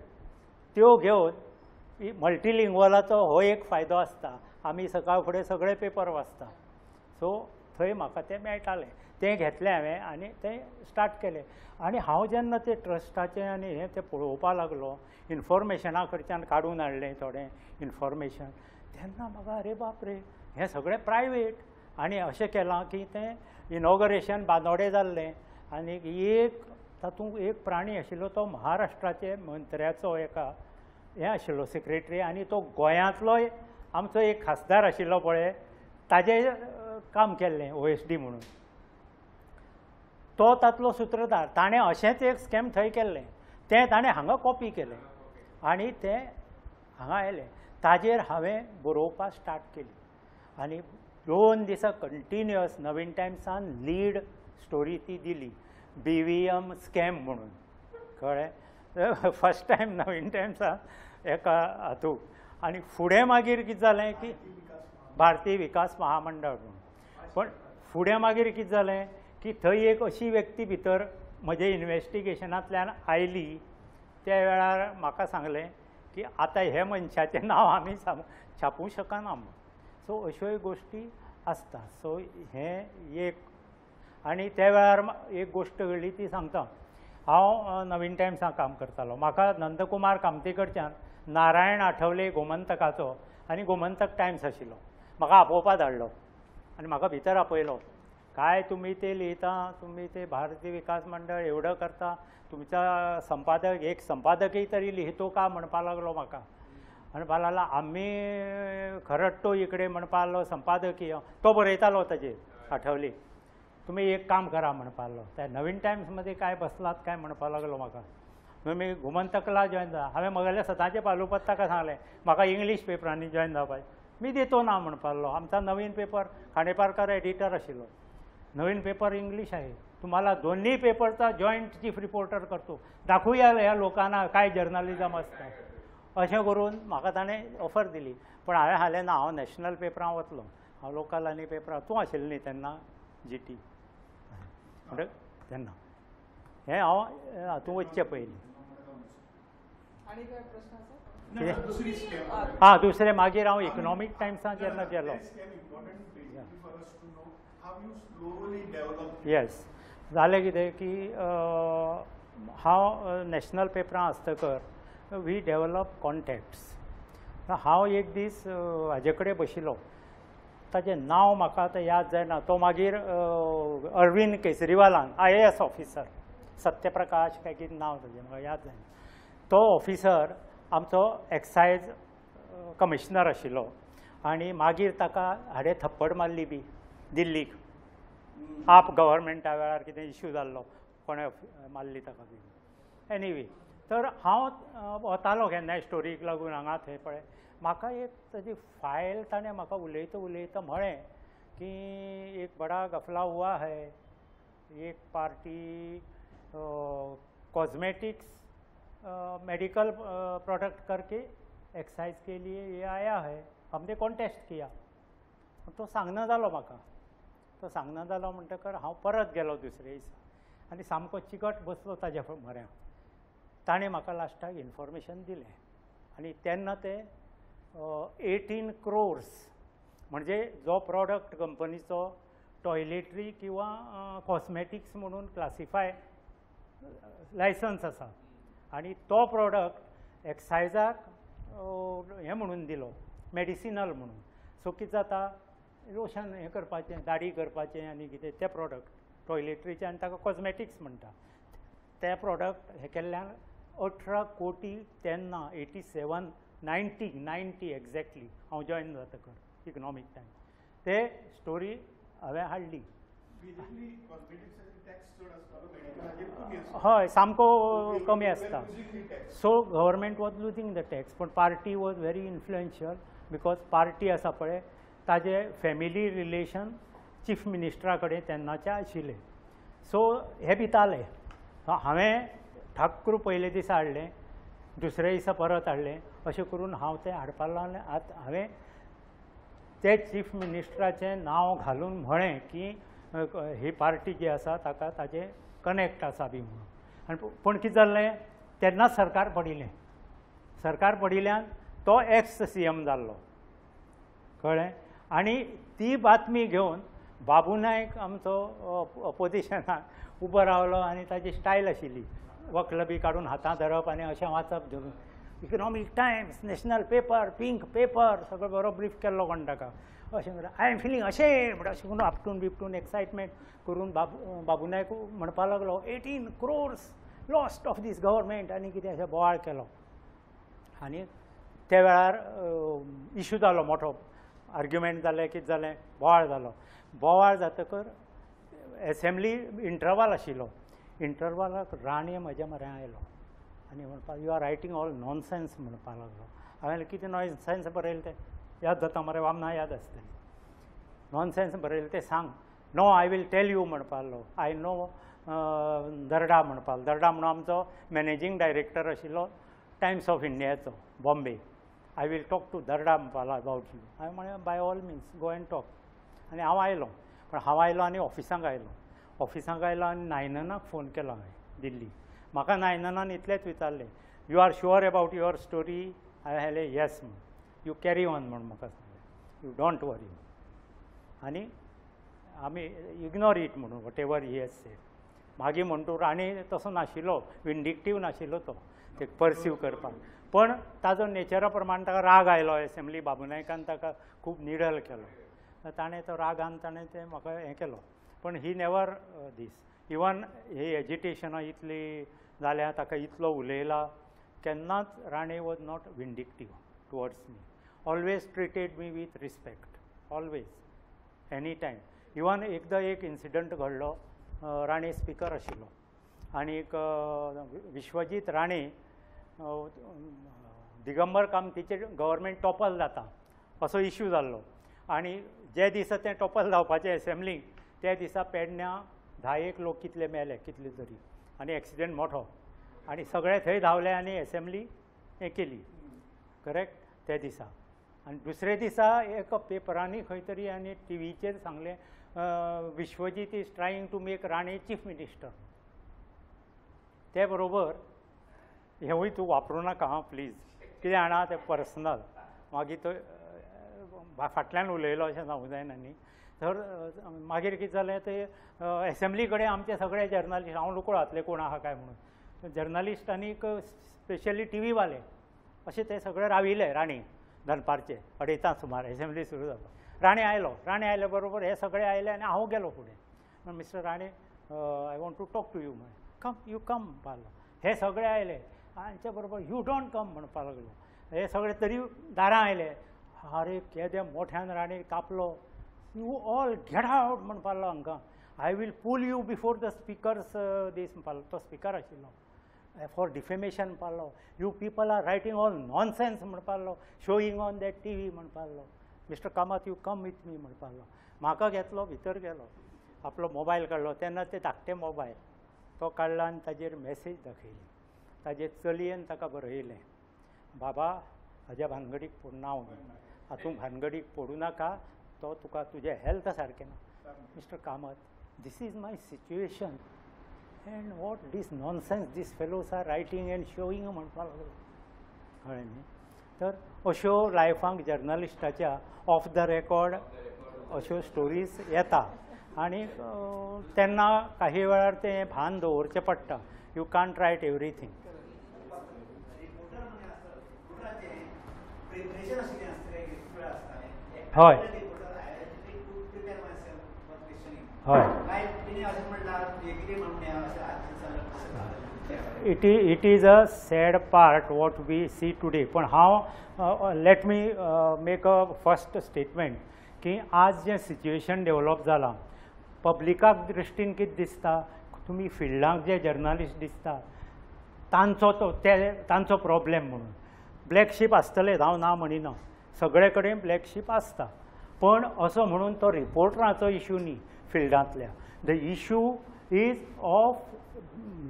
त्यो घेवन मल्टीलिंग्वलाचो हो एक फायदो आसता, आमी सकाळ फुडें सगळे पेपर वाचता. सो थंय म्हाका तें मेळटालें, तें घेतलें हांवें आनी तें स्टार्ट केलें. आनी हांव जेन्ना तें ट्रस्टाचें आनी हें तें पळोवपा लागलो, इन्फॉर्मेशना कडच्यान काडून हाडलें थोडें इन्फॉर्मेशन, तेन्ना म्हाका अरे बाप रे, हें सगळें प्रायवेट. आनी अशें केलां की तें इनॉगरेशन बांदोडे जाल्लें आनी एक तातूंत एक प्राणी आशिल्लो तो महाराष्ट्राचे मंत्र्याचो एका हें आशिल्लो सेक्रेटरी, आनी तो गोंयांतलोय आमचो एक खासदार आशिल्लो पळय, ताजें काम केल्लें OSD म्हणून, तो तातलो सुत्रधार. ताणें अशेंच एक स्कॅम थंय केल्लें, तें ताणें हांगा कॉपी केलें आनी तें हांगा आयलें. ताजेर हांवें बरोवपाक स्टार्ट केली आनी 2 दिसां कंटिन्युअस नवीन टायम्सान लीड स्टोरी ती दिली, BVM scam म्हणून. कळ्ळें, फर्स्ट टायम नवीन टायम्सान एका हातूंत. आनी फुडें मागीर कितें जालें की भारतीय विकास महामंडळ म्हणून. पण फुडें मागीर कितें जालें की थंय एक अशी व्यक्ती भितर म्हजे इन्वेस्टिगेशनांतल्यान आयली, त्या वेळार म्हाका सांगलें की आतां हे मनशाचें नांव आमी छापूंक शकना म्हणून. सो अश्योय गोश्टी आसता. सो हें एक. आनी त्या वेळार एक गोश्ट घडली ती सांगता. हांव नवीन टायम्सां काम करतालो, म्हाका नंदकुमार कामती कडच्यान नारायण आठवले गोमंतकाचो आनी गोमंतक टायम्स आशिल्लो, म्हाका आपोवपा धाडलो आनी म्हाका भितर आपयलो. काय तुमी ते लिहिता, तुमी ते भारतीय विकास मंडळ एवढं करता, तुमचा संपादक एक संपादकही तरी लिहितो का म्हणपा लागलो म्हाका. म्हणपा लागलो आमी खरडतो इकडे म्हणपा लागलो संपादकीय, तो बरयतालो ताजेर आठवले. तुम्ही एक काम करा म्हणपा लागलो, त्या नवीन टायम्समध्ये काय बसलात काय म्हणपा लागलो म्हाका. मी गोमंतकला जॉयन जाला. हांवें म्हगेलें सदांचें पालुपत ताका सांगलें म्हाका इंग्लीश पेपरांनी जॉयन जावपाचें. मी देतो ना म्हणपाक लागलो. आमचा नवीन पेपर खांडेपारकर एडिटर आशिल्लो, नवीन पेपर इंग्लीश आहे, तुम्हाला दोन्ही पेपरचा जॉयंट चीफ रिपोर्टर करतो, दाखवूया ह्या लोकांना काय जर्नलिझम आसता अशें करून म्हाका ताणें ऑफर दिली. पूण हांवें हालें ना, हांव नॅशनल पेपरां वतलो, हांव लोकल आनी पेपरां. तूं आशिल्लें न्ही तेन्ना जी टी म्हणटा तेन्ना हें हांव हातूंत वचचें पयलीं. हां दुसरें मागीर हांव इकनॉमीक टायम्सान जेन्ना गेलो, येस जालें कितें की हांव नॅशनल पेपरां आसतकर we develop contacts. हांव एक दीस हाजे कडेन बशिल्लो, ताजें नांव म्हाका आतां याद जायना, तो मागीर अरविंद केजरीवालान IAS officer, Satyaprakash काय कितें नांव ताजें म्हाका याद जायना, तो ऑफिसर आमचो एक्सायज कमिशनर आशिल्लो आनी मागीर ताका हाडे थप्पड मारली बी दिल्लीक, आप गव्हर्मेंटा वेळार कितें इश्यू जाल्लो कोणें मारली ताका बी. एनिवे तर हांव वतालो केन्नाय स्टोरीक लागून हांगा थंय पळय, म्हाका एक ताजी फायल ताणें म्हाका उलयता उलयता म्हळें की एक बडा गफला हुआ है, एक पार्टी कॉस्मेटिक्स मेडिकल प्रोडक्ट करके एक्साइज के लिए ये आया है, हमने कॉन्टेस्ट किया. तो सांगना जालो म्हाका, तो सांगना जालो म्हणटकर हांव परत गेलो दुसरे दिसा आनी सामको चिकट बसलो ताज्या म्हऱ्यान. ताणें म्हाका लास्टाक इन्फॉर्मेशन दिलें आनी तेन्ना ते 18 crores म्हणजे जो प्रॉडक्ट कंपनीचो टॉयलेटरी किंवा कॉस्मेटिक्स म्हणून क्लासिफाय लायसन्स आसा आनी तो प्रॉडक्ट एक्सायजाक हें म्हणून दिलो मेडिसिनल म्हणून. सो कितें जाता, लोशन हें करपाचें, दाडी करपाचें आनी कितें ते प्रॉडक्ट टॉयलेटरीचे आनी ताका कॉस्मेटिक्स म्हणटा, ते प्रॉडक्ट हें केल्ल्यान 18 कोटी तेन्ना 87 90 90 एक्झॅक्टली हांव जॉयन जातकर इकनॉमीक टायम ते स्टोरी हांवें हाडली. हय सामको कमी आसता. So government was losing the tax, पूण party was very influential because party आसा पळय ताजे फॅमिली रिलेशन चीफ मिनिस्टरा कडेन तेन्नाचे आशिल्ले. सो हे भिताले. हांवें ठाकूर पयले दिसा हाडलें, दुसरे दिसा परत हाडलें, अशें करून हांव तें हाडपाक लागलें. आतां हांवें ते चीफ मिनिस्टराचें नांव घालून म्हळें की ही पार्टी जी आसा ताका ताजें कनेक्ट आसा बी म्हणून. आनी पूण कितें जाल्लें, तेन्नाच सरकार पडिल्लें, सरकार पडिल्ल्यान तो एक्स CM जाल्लो, कळ्ळें. आनी ती बातमी घेवन बाबू नायक आमचो अपोजिशनाक उबो रावलो आनी ताजी स्टायल आशिल्ली वक्ल बी काडून हातांत धरप आनी अशें वाचप धरून, Economic Times, national paper, pink paper सगळो बरो ब्रीफ केल्लो कोण ताका अशें म्हणटा, I am feeling अशें म्हणटा, अशें करून आपटून बिपटून एक्सायटमेंट करून बाबू नायक म्हणपाक लागलो 18 crores lost of this government आनी कितें अशें बोवाळ केलो. आनी त्या वेळार इशू जालो मोठो, आर्ग्युमेंट जालें, कितें जालें, बोवाळ जालो. बोवाळ जातकर एसेंब्ली इंटरवाल आशिल्लो, इंटरवालाक राणे म्हज्या म्हऱ्यान आयलो आनी म्हणपाक you are writing all nonsense म्हणपाक लागलो. हांवें कितें नॉनसेन्स बरयलें तें याद जाता मरे, वामना याद आसतली, नॉनसेन्स बरयलें तें सांग. No I will tell you म्हणपाक लागलो. I know Darda म्हणपाक, दर्डा म्हणून आमचो मॅनेजींग डायरेक्टर आशिल्लो टायम्स ऑफ इंडियाचो Bombay. I will talk to Darda म्हणपाक अबावट you. हांवें म्हळें by all means go and talk. आनी हांव आयलो, पण हांव आयलो आनी ऑफिसांक आयलो, ऑफिसांक आयलो आनी नायननाक फोन केलो हांवें दिल्ली. म्हाका नायननान इतलेंच विचारलें, you are sure about your story? हांवें सांगलें येस म्हूण. You carry on म्हूण म्हाका सांगलें, you don't वरी आनी आमी इग्नोर it म्हणून whatever he has said. मागीर म्हणटूर राणे तसो नाशिल्लो, विंडिक्टीव नाशिल्लो तो ते पर्सीव करपाक, पण ताजो नेचरा प्रमाण ताका राग आयलो. एसेंब्ली बाबू नायकान ताका खूब निडल केलो, ताणें तो रागान ताणें तें म्हाका हें केलो. पण ही नेवर these even ही एजिटेशनां इतली जाल्या, ताका इतलो उलयला, केन्नाच Rane was not vindictive towards me, always treated me with respect, always any time. Even एकदां एक इन्सिडंट घडलो, राणे स्पिकर आशिल्लो आनीक विश्वजीत राणे दिगंबर कामतीचेर गव्हर्मेंट टॉपल जाता असो इश्यू जाल्लो आनी जे दिसा तें टॉपल जावपाचें एसेंब्लीक त्या दिसा पेडण्यां 10 लोक कितले मेले कितले तरी आनी एक्सिडंट मोठो आनी सगळे थंय धांवले आनी एसेंब्ली हें केली करेक्ट त्या दिसा. आनी दुसरे दिसा एक पेपरांनी खंय तरी आनी टिवीचेर सांगलें Vishwajit is trying to make Rane chief minister. ते बरोबर हेंवूय तूं वापरूं नाका हां प्लीज, कितें जाणा तें पर्सनल मागीर तो फाटल्यान उलयलो अशें सांगूं जायना न्ही. तर मागीर कितें जालें तें एसेंब्ली कडेन आमचे सगळे जर्नलिस्ट, हांव नकळो कोण आहा काय म्हणून, जर्नलिस्ट आनीक स्पेशली टी व्हीवाले अशें ते सगळे राविले राणे दनपारचे 2:30 सुमार एसेंब्ली सुरू जाता. राणे आयलो, राणे आयले बरोबर हे सगळे आयले आनी हांव गेलो फुडें. Mister Rane I want to talk to you म्हळें, कम you कम म्हणपाक लागलो. हे सगळे आयले हांचे बरोबर you don't कम म्हणपाक लागलो. हे सगळे तरी दारां आयले, आरे केदे मोठ्यान राणे कापलो, you all get out म्हणपाक लागलो हांकां, I will pull you before the speakers दीस म्हणपाक लागलो. तो स्पिकर आशिल्लो, फॉर डिफेमेशन म्हणपाक लागलो, you people are writing all nonsense म्हणपाक लागलो, showing on that T V म्हणपाक लागलो. Mister Kamat you come with me म्हणपाक लागलो. म्हाका घेतलो भितर गेलो, आपलो मोबायल काडलो, तेन्ना ते धाकटे मोबायल तो काडला आनी ताजेर मॅसेज दाखयली. ताजेर चलयेन ताका बरयलें, बाबा हाज्या भानगडीक नांव हातूंत भानगडीक पडूं नाका, तो तुका तुजें हेल्थ सारकें ना. Mister Kamat this is my situation and what this nonsense this fellows are writing and showing म्हणपाक लागलो. कळ्ळें न्ही. तर अश्यो लायफांक जर्नलिस्टाच्या ऑफ the record अश्यो स्टोरीज येता आनी तेन्ना काही वेळार तें भान दवरचें पडटा. You can't write everything. हय हय. It is a sad part what we see today. पण हांव let me make a first statement की आज जें सिच्युएशन डेवलप जालां पब्लिकाक दृश्टीन कितें दिसता, तुमी फिल्डाक जे जर्नलिस्ट दिसता तांचो तो ते तांचो प्रॉब्लेम म्हणून. ब्लॅक शीप आसतलेच, हांव ना म्हणिना, सगळे कडेन ब्लॅक शीप आसता, पण असो म्हणून तो रिपोर्टराचो इशू न्ही फिल्डांतल्या. The issue is of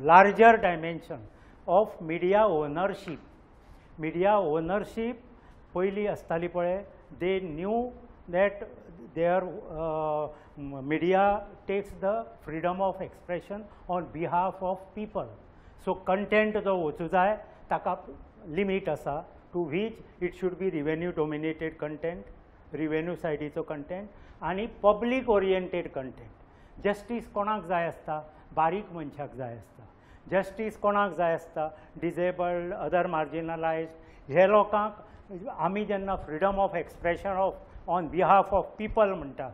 larger dimension of media ownership. Media ownership पयलीं आसताली पळय, they knew that their media takes the freedom of expression on behalf of people. So content जो वचूं जाय ताका लिमीट आसा, to which it should be revenue dominated content, revenue सायडीचो content आनी public oriented content. Justice कोणाक जाय आसता, बारीक मनशाक जाय आसता. जस्टीस कोणाक जाय आसता, डिजेबल्ड, अदर मार्जिनलायज्ड हे लोकांक. आमी जेन्ना freedom of expression of on behalf of people म्हणटा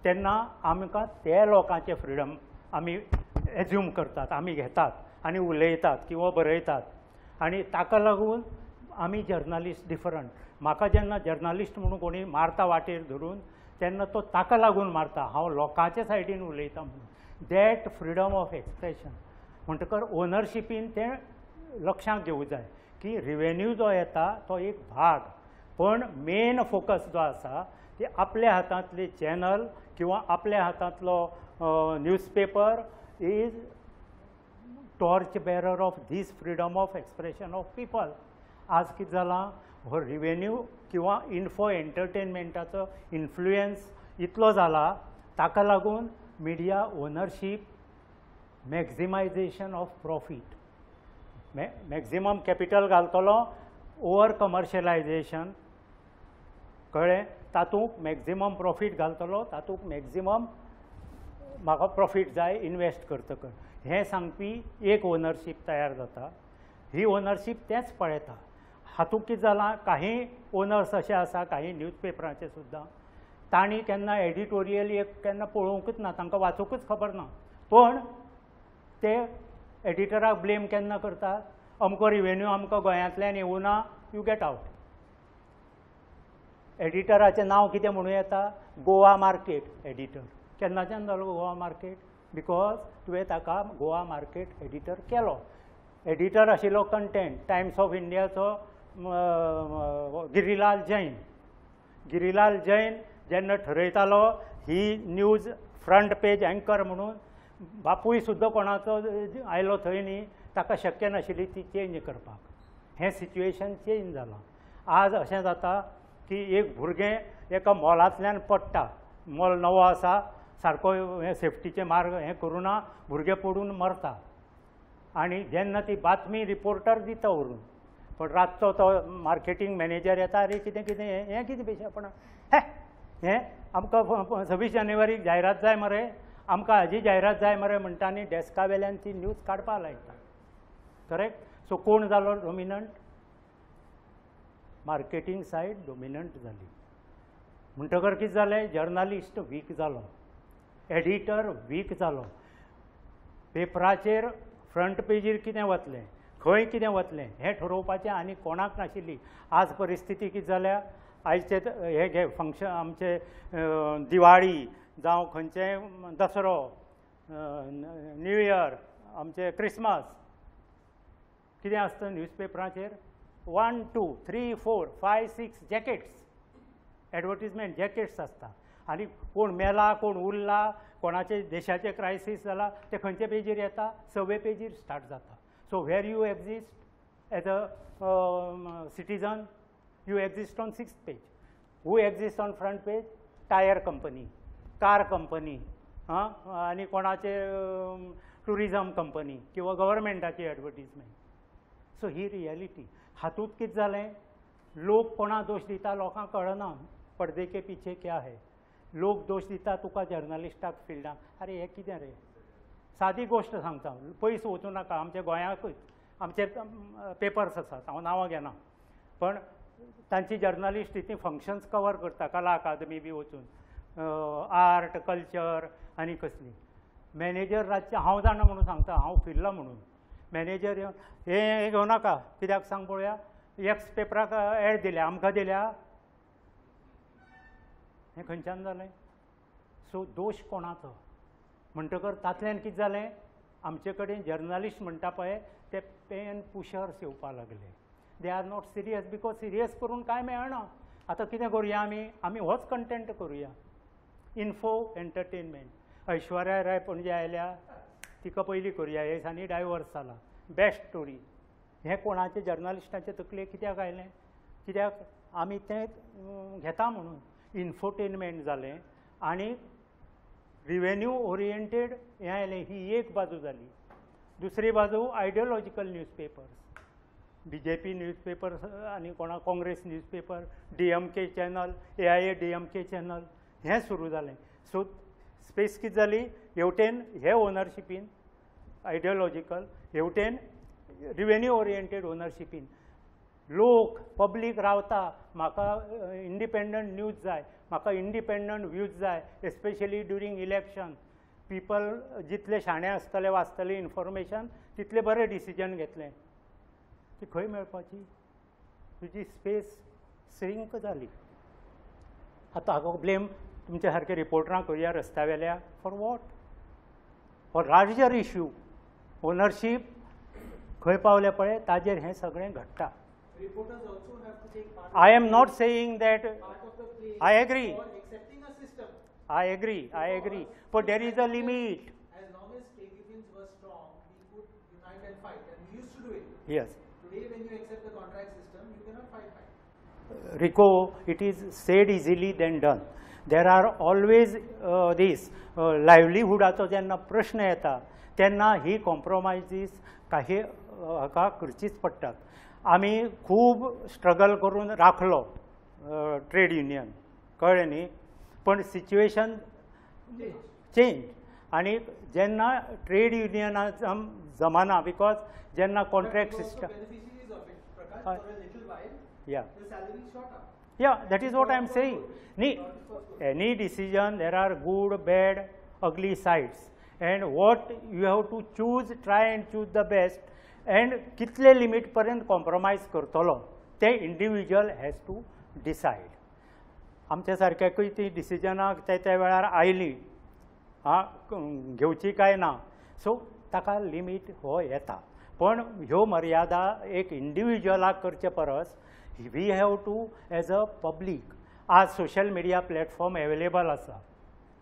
तेन्ना आमकां ते लोकांचें फ्रिडम आमी एज्यूम करतात, आमी घेतात आनी उलयतात किंवा बरयतात. आनी ताका लागून आमी जर्नलिस्ट डिफरंट. म्हाका जेन्ना जर्नलिस्ट म्हणून कोणी मारता वाटेर धरून तेन्ना तो ताका लागून मारता, हांव लोकांच्या सायडीन उलयता म्हणून. That freedom of expression म्हणटकर ओनरशिपीन तें लक्षांत घेवूं जाय की रिवेन्यू जो येता तो एक भाग, पण मेन फोकस जो आसा ती आपल्या हातांतले चॅनल किंवा आपल्या हातांतलो newspaper is torch bearer of this freedom of expression of people. आज कितें जालां, हो रिवेन्यू किंवा इन्फो एंटरटेनमेंटाचो इन्फ्लुयन्स इतलो जाला, ताका लागून media ownership, maximisation of profit, maximum capital घालतलो, ओवर कमर्शियलायजेशन, कळ्ळें, तातूंत मॅक्झिमम प्रॉफीट घालतलो, तातूंत मॅक्झिमम म्हाका प्रॉफीट जाय इन्वेस्ट करतकर, हें सांगपी एक ओनरशीप तयार जाता. ही ओनरशीप तेंच पळयता. हातूंत कितें जालां, काही ओनर्स अशे आसा, काही न्यूजपेपरांचे सुद्दां तांणी केन्ना एडिटोरियल एक केन्ना पळोवंकूच ना, तांकां वाचूंकूच खबर ना, पण ते एडिटराक ब्लेम केन्ना करतात, अमको रिवेन्यू आमकां गोंयांतल्यान येवना, you get out. एडिटराचें नांव कितें म्हणूं येता, गोवा मार्केट एडिटर. केन्नाच्यान जालो गोवा मार्केट? Because तुवें ताका गोवा मार्केट एडिटर केलो. एडिटर आशिल्लो कंटेंट टायम्स ऑफ इंडियाचो गिरीलाल जैन. गिरीलाल जैन जेन्ना ठरयतालो ही न्यूज फ्रंट पेज एंकर म्हणून, बापूय सुद्दां कोणाचो आयलो थंय न्ही, ताका शक्य नाशिल्ली ती चेंज करपाक. हें सिच्युएशन चेंज जालां. आज अशें जाता की एक भुरगें एका मॉलांतल्यान पडटा, मॉल नवो आसा, सारको हें सेफ्टीचे मार्ग हें करूं ना, भुरगें पडून मरता. आनी जेन्ना ती बातमी रिपोर्टर दिता व्हरून, पण रातचो तो मार्केटींग मॅनेजर येता, अरे कितें कितें हें कितें बेशेपणां हे हें आमकां 26 जानेवारीक जायरात जाय मरे, आमकां हाजी जायरात जाय मरे म्हणटा आनी डेस्का वेल्यान ती न्यूज काडपाक लायता. करेक्ट. सो कोण जालो डोमिनंट? मार्केटींग सायड डोमिनंट जाली. म्हणटकर कितें जालें, जर्नलिस्ट वीक जालो, एडिटर वीक जालो. पेपराचेर फ्रंट पेजीर कितें वतलें, खंय कितें वतलें हें ठरोवपाचें आनी कोणाक नाशिल्ली. आज परिस्थिती कितें जाल्या, आयचे हे घे फंक्शन आमचे दिवाळी जावं खंयचें दसरो, न्यू इयर, आमचे क्रिसमस, कितें आसता न्यूज पेपराचेर 1 2 3 4 5 6 जॅकेट्स, एडवर्टीजमेंट जॅकेट्स आसता. आनी कोण मेला, कोण उरला, कोणाचे देशाचे क्रायसीस जाला, ते खंयचे पेजीर येता, 6वे पेजीर स्टार्ट जाता. So where you exist as a citizen, you exist on 6th page. Who exist on front page? Tyre company, car company, हां, आनी कोणाचे टुरिजम कंपनी किंवा गव्हर्मेंटाची एडवर्टीजमेंट. सो ही रियलिटी. हातूंत कितें जालें, लोक कोणा दोश दिता लोकांक कळना, पडदे के पीछे क्या है. लोक दोश दिता तुका जर्नलिस्टाक फिल्डाक, अरे हें कितें रे. सादी गोश्ट सांगता, पयस वचूं नाका, आमच्या गोंयाकूच आमचे पेपर्स आसात, हांव नांवां घेना, पण तांची जर्नलिस्ट ती फंक्शन्स कवर करता, कला अकादमी बी वचून, आर्ट कल्चर आनी कसली. मॅनेजर रातचें हांव जाणा म्हणून सांगता, हांव फिरलां म्हणून, मॅनेजर येवन हें घेवं नाका, कित्याक सांग पळोवया, एक्स पेपराक एड दिल्या, आमकां दिल्या, हें खंयच्यान जालें? सो दोश कोणाचो? म्हणटकर तातल्यान कितें जालें, आमचे कडेन जर्नलिस्ट म्हणटा पळय ते पेन पुशर्स येवपाक लागले. They are not serious, because serious करून कांय मेळना. आतां कितें करुया आमी, आमी होच कंटेंट करुया, इन्फो एंटरटेनमेंट. ऐश्वर्या राय पणजे आयल्या, तिका पयलीं करुया, हे दिसांनी डायवर्स जाला, बेस्ट स्टोरी. हें कोणाचे जर्नलिस्टाचे तकलेक कित्याक आयलें, कित्याक आमी तें घेता म्हणून. इन्फोटेनमेंट जालें आनी रिवेन्यू ओरिएंटेड हें आयलें. ही एक बाजू जाली. दुसरी बाजू ideological newspapers, BJP newspaper आनी कोणा Congress newspaper, DMK channel, AIADMK channel, हें सुरू जालें. सो स्पेस कितें जाली, हेवटेन हे ओनरशिपीन आयडियोलॉजिकल, हेवटेन रिवेन्यू ओरिएंटेड ओनरशिपीन. लोक पब्लीक रावता, म्हाका इंडिपेंडंट न्यूज जाय, म्हाका इंडिपेंडंट व्यूज जाय, एस्पेशली ड्युरींग इलेक्शन. पिपल जितले शाणे आसतले, वाचतले इन्फॉर्मेशन, तितले बरें डिसिजन घेतलें. ती खंय मेळपाची? तुजी स्पेस श्रिंक जाली. आतां हाका ब्लेम तुमच्या सारके रिपोर्टरांक करुया रस्त्या वेल्या, for what? For larger issue. Ownership खंय पावले पळय, ताजेर हें सगळें घडटा. Reporters also have to take part. I am not saying that. Part of the blame. I agree. For accepting a system. I agree. I agree. But there is a limit. As long as trade unions were strong, we could unite and fight, and we used to do it. Yes. Today, when you accept the contract system, you cannot fight back. Rico, it is said easily than done. There are always this livelihood जेन्ना प्रश्न येता तेन्ना ही कॉम्प्रोमायजीस काही हाका करचीच पडटात. आमी खूब स्ट्रगल करून राखलो ट्रेड युनियन, कळ्ळें न्ही, पण सिच्युएशन चेंज. आनी जेन्ना ट्रेड युनियना जमाना, because जेन्ना कॉन्ट्रॅक्ट सिस्टम, या Yeah, that is what I am saying. Any decision, there are good, bad, ugly sides. And what you have to choose, try and choose the best. And कितले limit पर्यंत compromise करतलो, ते individual has to decide. आमच्या सारक्याकूय ती डिसिजनां त्या त्या वेळार आयली. आं घेवची काय ना. सो ताका लिमीट हो येता. पण ह्यो मर्यादा एक इंडिविज्युअलाक करचे परस we have to as a public. आज सोशल मिडिया प्लॅटफॉर्म एवेलेबल आसा,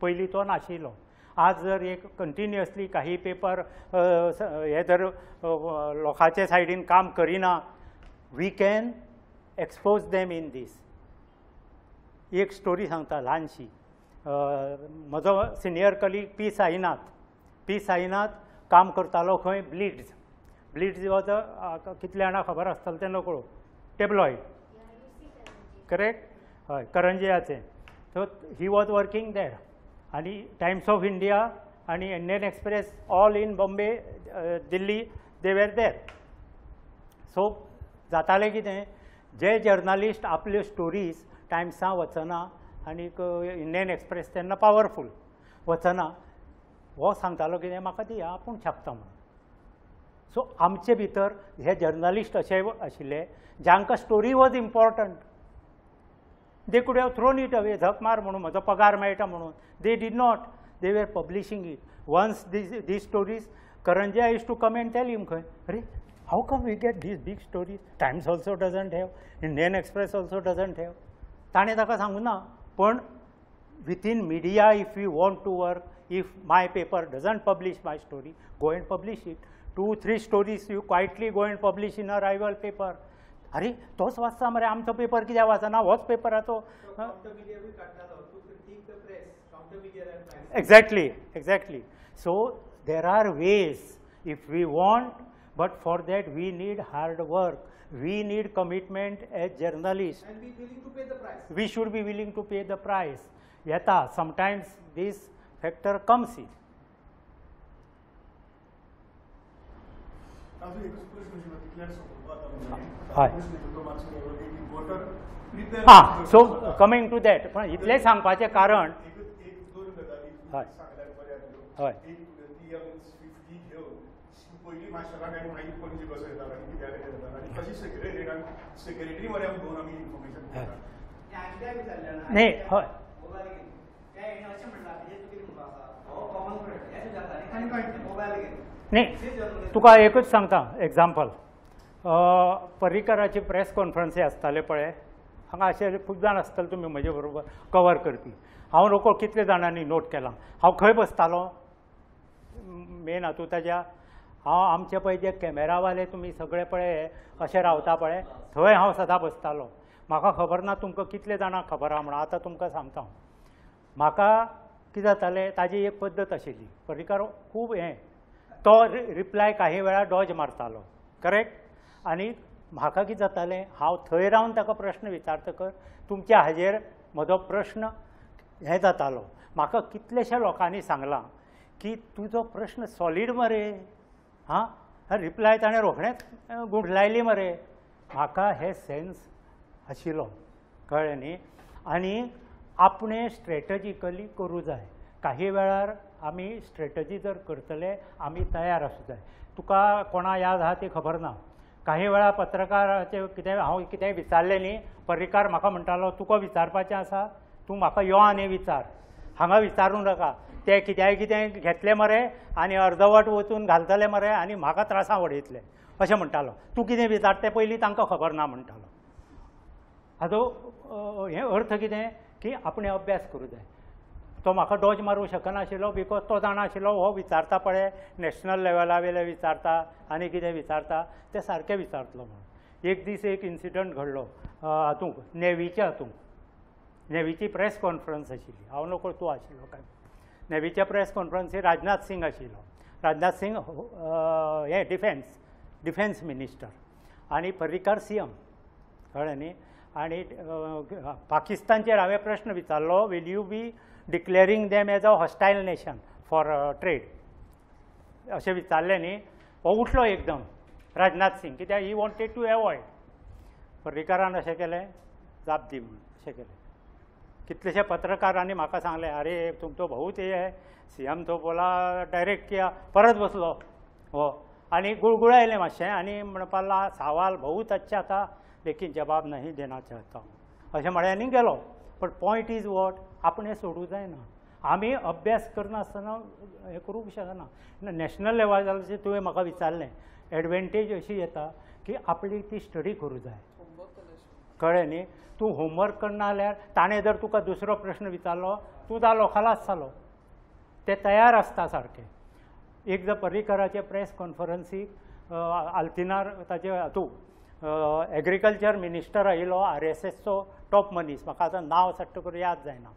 पयलीं तो नाशिल्लो. आज जर एक कंटिन्युअसली काही पेपर हे जर लोकांचे सायडीन काम करिना, we can expose them in this. एक स्टोरी सांगता ल्हानशी. म्हजो senior colleague P Sainath, P Sainath काम करतालो खंय, ब्लिट्ज. ब्लिट्ज वॉज अ, कितले जाणां खबर आसतलें तें नकळो, टेबलॉयड, करेक्ट, हय, करंजयाचें. So he was working there. आनी टायम्स ऑफ इंडिया आनी Indian Express all in Bombay, Delhi, they were there. So जातालें कितें, जे जर्नलिस्ट आपल्यो स्टोरीज टायम्सां वचना आनीक इंडियन एक्सप्रेस तेन्ना पावरफूल वचना, हो सांगतालो कितें म्हाका दी आपूण छापता म्हणून. सो आमचे भितर हे जर्नलिस्ट अशे आशिल्ले जांकां story was important. They could have thrown it away, झक मार म्हणून म्हजो पगार मेळटा म्हणून. They did not, they were publishing it. Once these stories, Karanjia used to come and tell him खंय, अरे how come we get these big stories, Times also doesn't have, Indian Express also doesn't have. ताणें ताका सांगूं ना, पण within media if you want to work, if my paper doesn't publish my story, go and publish it. 2-3 stories you quietly go and publish in a rival paper. अरे तोच वाचता मरे, आमचो पेपर कित्याक वाचना, होच पेपराचो. Exactly, exactly. So there are ways if we want, but for that we need hard work, we need commitment as journalist. And be willing to pay the price. We should be willing to pay the price. येता sometimes this factor comes in. हां, so coming two that. पण इतलें सांगपाचें कारण, हय हय, न्ही, हय, न्ही, तुका एकूच सांगता एग्जाम्पल. पर्रीकराची प्रेस कॉन्फरन्सी आसताले पळय, हांगा अशे खूब जाण आसतले तुमी म्हजे बरोबर कवर करपी. हांव रोको कितले जाणांनी नोट केलां, हांव खंय बसतालो मेन हातूंत ताज्या, हांव आमचे पळय जे कॅमेरावाले तुमी सगळे पळय अशें रावता पळय, थंय हांव सदां बसतालो. म्हाका खबर ना तुमकां कितले जाणांक खबर आहा म्हणून, आतां तुमकां सांगता हांव. म्हाका कितें जातालें, ताजी एक पद्दत आशिल्ली, पर्रीकार खूब हें, तो रिप्लाय काही वेळार डॉज मारतालो, करेक्ट. आनी म्हाका कितें जातालें, हांव थंय रावन ताका प्रश्न विचारतकर तुमच्या हाजेर म्हजो प्रश्न हें जातालो. म्हाका कितलेशे लोकांनी सांगलां की तुजो प्रश्न सॉलीड मरे, हां, रिप्लाय ताणें रोखडेंच गुंठलायली मरे. म्हाका हे सेन्स आशिल्लो, कळ्ळें न्ही. आनी आपणें स्ट्रेटजिकली करूं जाय. काही वेळार आमी स्ट्रेटजी जर करतले आमी तयार आसूं जाय. तुका कोणा याद आहा ती खबर ना, काही वेळा पत्रकाराचे कितें हांव कितेंय विचारलें न्ही, पर्रीकार म्हाका म्हणटालो तुका विचारपाचें आसा, तूं म्हाका यो आनी विचार, हांगा विचारूं नाका. ते कित्याय कितें घेतले मरे आनी अर्दवट वचून घालतले मरे आनी म्हाका त्रासां वडयतले अशें म्हणटालो. तूं कितें विचारता तें पयलीं तांकां खबर ना म्हणटालो. हाजो हें अर्थ कितें की आपणें अभ्यास करूं जाय. तो म्हाका डॉज मारूंक शकनाशिल्लो because तो जाणा आशिल्लो हो विचारता पळय नॅशनल लेवला वयले विचारता आनी कितें विचारता तें सारकें विचारतलो म्हणून. एक दीस एक इन्सिडंट घडलो हातूंत, नेवीच्या हातूंत, नेवीची प्रेस कॉन्फरन्स आशिल्ली, हांव नकळो तूं आशिल्लो काय. नेवीच्या प्रेस कॉन्फरन्सीर राजनाथ सिंग आशिल्लो. राजनाथ सिंग हे डिफेन्स मिनिस्टर आनी पर्रीकार सी एम, कळ्ळें न्ही. आनी पाकिस्तानचेर हांवें प्रश्न विचारलो, will you be declaring them as a hostile nation for trade, अशें विचारलें न्ही. हो उठलो एकदम राजनाथ सिंग, कित्याक he wanted to avoid. पर्रीकारान अशें केलें, जाप दी म्हणून अशें केलें. कितलेशे पत्रकारांनी म्हाका सांगलें, अरे तुम तो बहुत हे है, सी एम तो बोला डायरेक्ट किया. परत बसलो हो आनी गुळगुळायलें मातशें आनी म्हणपाक लागलो, सवाल बहुत अच्छा था लेकिन जवाब नहीं देना चाहता हूँ, अशें म्हळें आनी गेलो. पण पॉयंट is what, आपणें सोडूं जायना. आमी अभ्यास करनासतना हें करूंक शकना. नॅशनल लेवलाचेर तुवें म्हाका विचारलें, एडवेंटेज अशी येता की आपली ती स्टडी करूं जाय, कळ्ळें न्ही. तूं होमवर्क करना जाल्यार ताणें जर तुका दुसरो प्रश्न विचारलो तूं जालो, खलास जालो. ते तयार आसता सारके. एकदां पर्रीकराचे प्रेस कॉन्फरन्सीक आल्तिनार ताचे हातूं एग्रीकल्चर मिनिस्टर आयिल्लो, आर.एस.एसचो टॉप मनीस, म्हाका आतां नांव सट्ट करून याद जायना.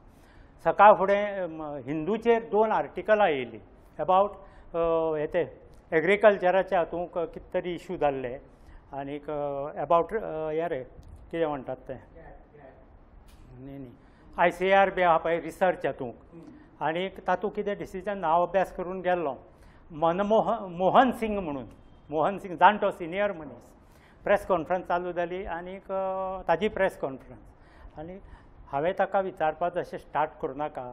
सकाळ फुडें हिंदूचेर 2 आर्टिकलां येयलीं एबावट हे ते एग्रीकल्चराच्या हातूंक कितें तरी इशू जाल्ले आनीक एबावट हे रे कितें म्हणटात तें न्ही न्ही ICAR बी आहा पळय रिसर्च हातूंक, आनीक तातूंत कितें डिसिजन हांव अभ्यास करून गेल्लो. मोहन सिंग म्हणून, मोहन सिंग जाणटो सिनियर मनीस, प्रेस कॉन्फरन्स चालू जाली आनीक ताजी प्रेस कॉन्फरन्स, आनी हांवें ताका विचारपाक अशें स्टार्ट करूं नाका,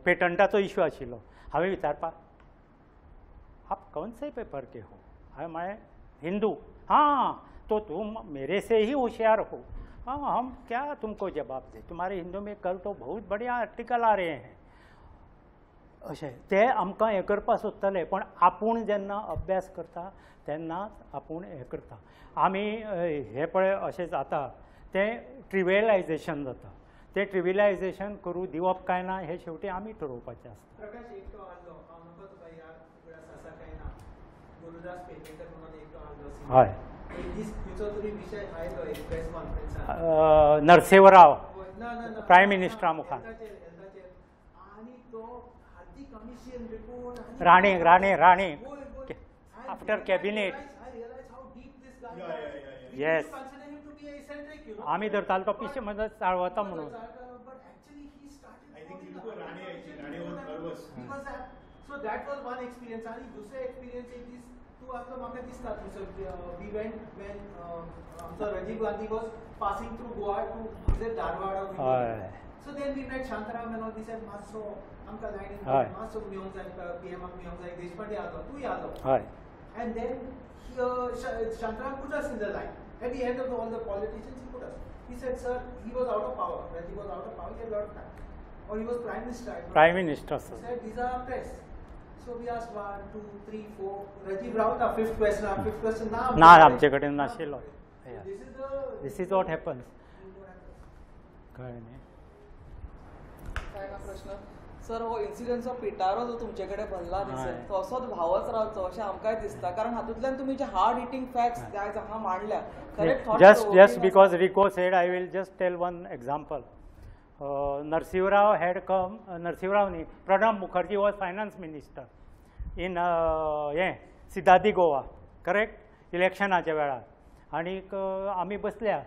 पेटंटाचो इशू आशिल्लो. हांवें विचारपाक, आप कौन से पेपर के हो? हांवें म्हळें हिंदू. हाँ तो तुम मेरे से ही होशियार हो, हाँ हम क्या तुमको जवाब दे, तुम्हारे हिंदू में कल तो बहुत बढ़िया आर्टिकल आ रहे हैं. अशें ते आमकां हें करपाक सोदताले, पण आपूण जेन्ना अभ्यास करता तेन्नाच आपूण हें करता. आमी हें पळय अशें जाता तें ट्रिवियलायजेशन जाता, तें ट्रिवियलायजेशन करूं दिवप काय ना हें शेवटी आमी ठरोवपाचें आसता. प्रकाश एकटो आसलो, हांव नकळो तुका याद उगडास आसा काय ना, गुरुदास पेडणेकर म्हणून एकटो आसलो. हय, एक दीस खंयचो तरी विशय आयलो एक प्रेस कॉन्फरन्साक, नरसिंहराव प्रायम मिनिस्टरा मुखार, आनी तो Hardik commission report, Rane Rane Rane after cabinet. Yes, आमी धरताले तो पिशे म्हणजे चाळवता म्हणून. So that was one experience. आनी दुसरे एक्सपिरियन्स एक दीस तूं आसलो म्हाका दिसता थंयसर, we went when आमचो Rajiv Gandhi was passing through Goa to visit Dharwad. So then we met Shantaram and all. We said मातसो आमकां लायनीन मातसो मेळोंक जाय, पीएमाक मेळोंक जाय, देशपांडे आसलो, तूंय आसलो. And then Shantaram put us in the line. At the end of all the politicians, he put us. He said, sir, he was out of power. When he was out of power, he had a lot of time. Or he was Prime Minister. Prime Minister, sir. He said, these are press. So we asked 1, 2, 3, 4. Rajiv Raut, our fifth question. Our fifth question. Na, आमचे कडेन नाशिल्लो. This is what happens. कळ्ळें न्ही? काय ना प्रश्न sir, हो इन्सिडंटचो पिटारो जो तुमचे कडेन भरला न्ही सर, तो असोच भावच रावचो अशें आमकांय दिसता, कारण हातूंतल्यान तुमी जे हार्ड हिटींग फॅक्ट्स आयज हांगा मांडल्या खरें. Just because Rico said, I will just tell one example. Narasimha Rao had come, Narasimha Rao न्ही, Pranab Mukherjee was finance minister in हें सिदादी गोवा, करेक्ट, इलेक्शनाच्या वेळार. आनीक आमी बसल्या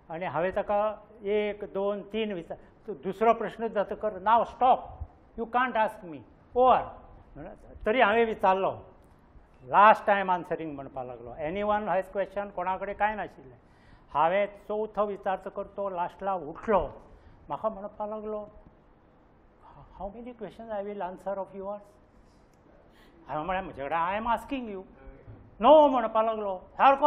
आनी हांवें ताका 1 2 3 विचार, दुसरो प्रश्नच जातकर now stop, you can't ask me over. तरी हांवें विचारलो, लास्ट टायम आन्सरींग म्हणपाक लागलो. एनी वन हॅज क्वेश्चन, कोणा कडेन कांय नाशिल्लें. हांवें चवथो विचारतकर तो लास्टला उठलो, म्हाका म्हणपाक लागलो, how many question I will answer of yours. हांवें म्हळें म्हजे कडेन I am asking you. No म्हणपाक लागलो सारको.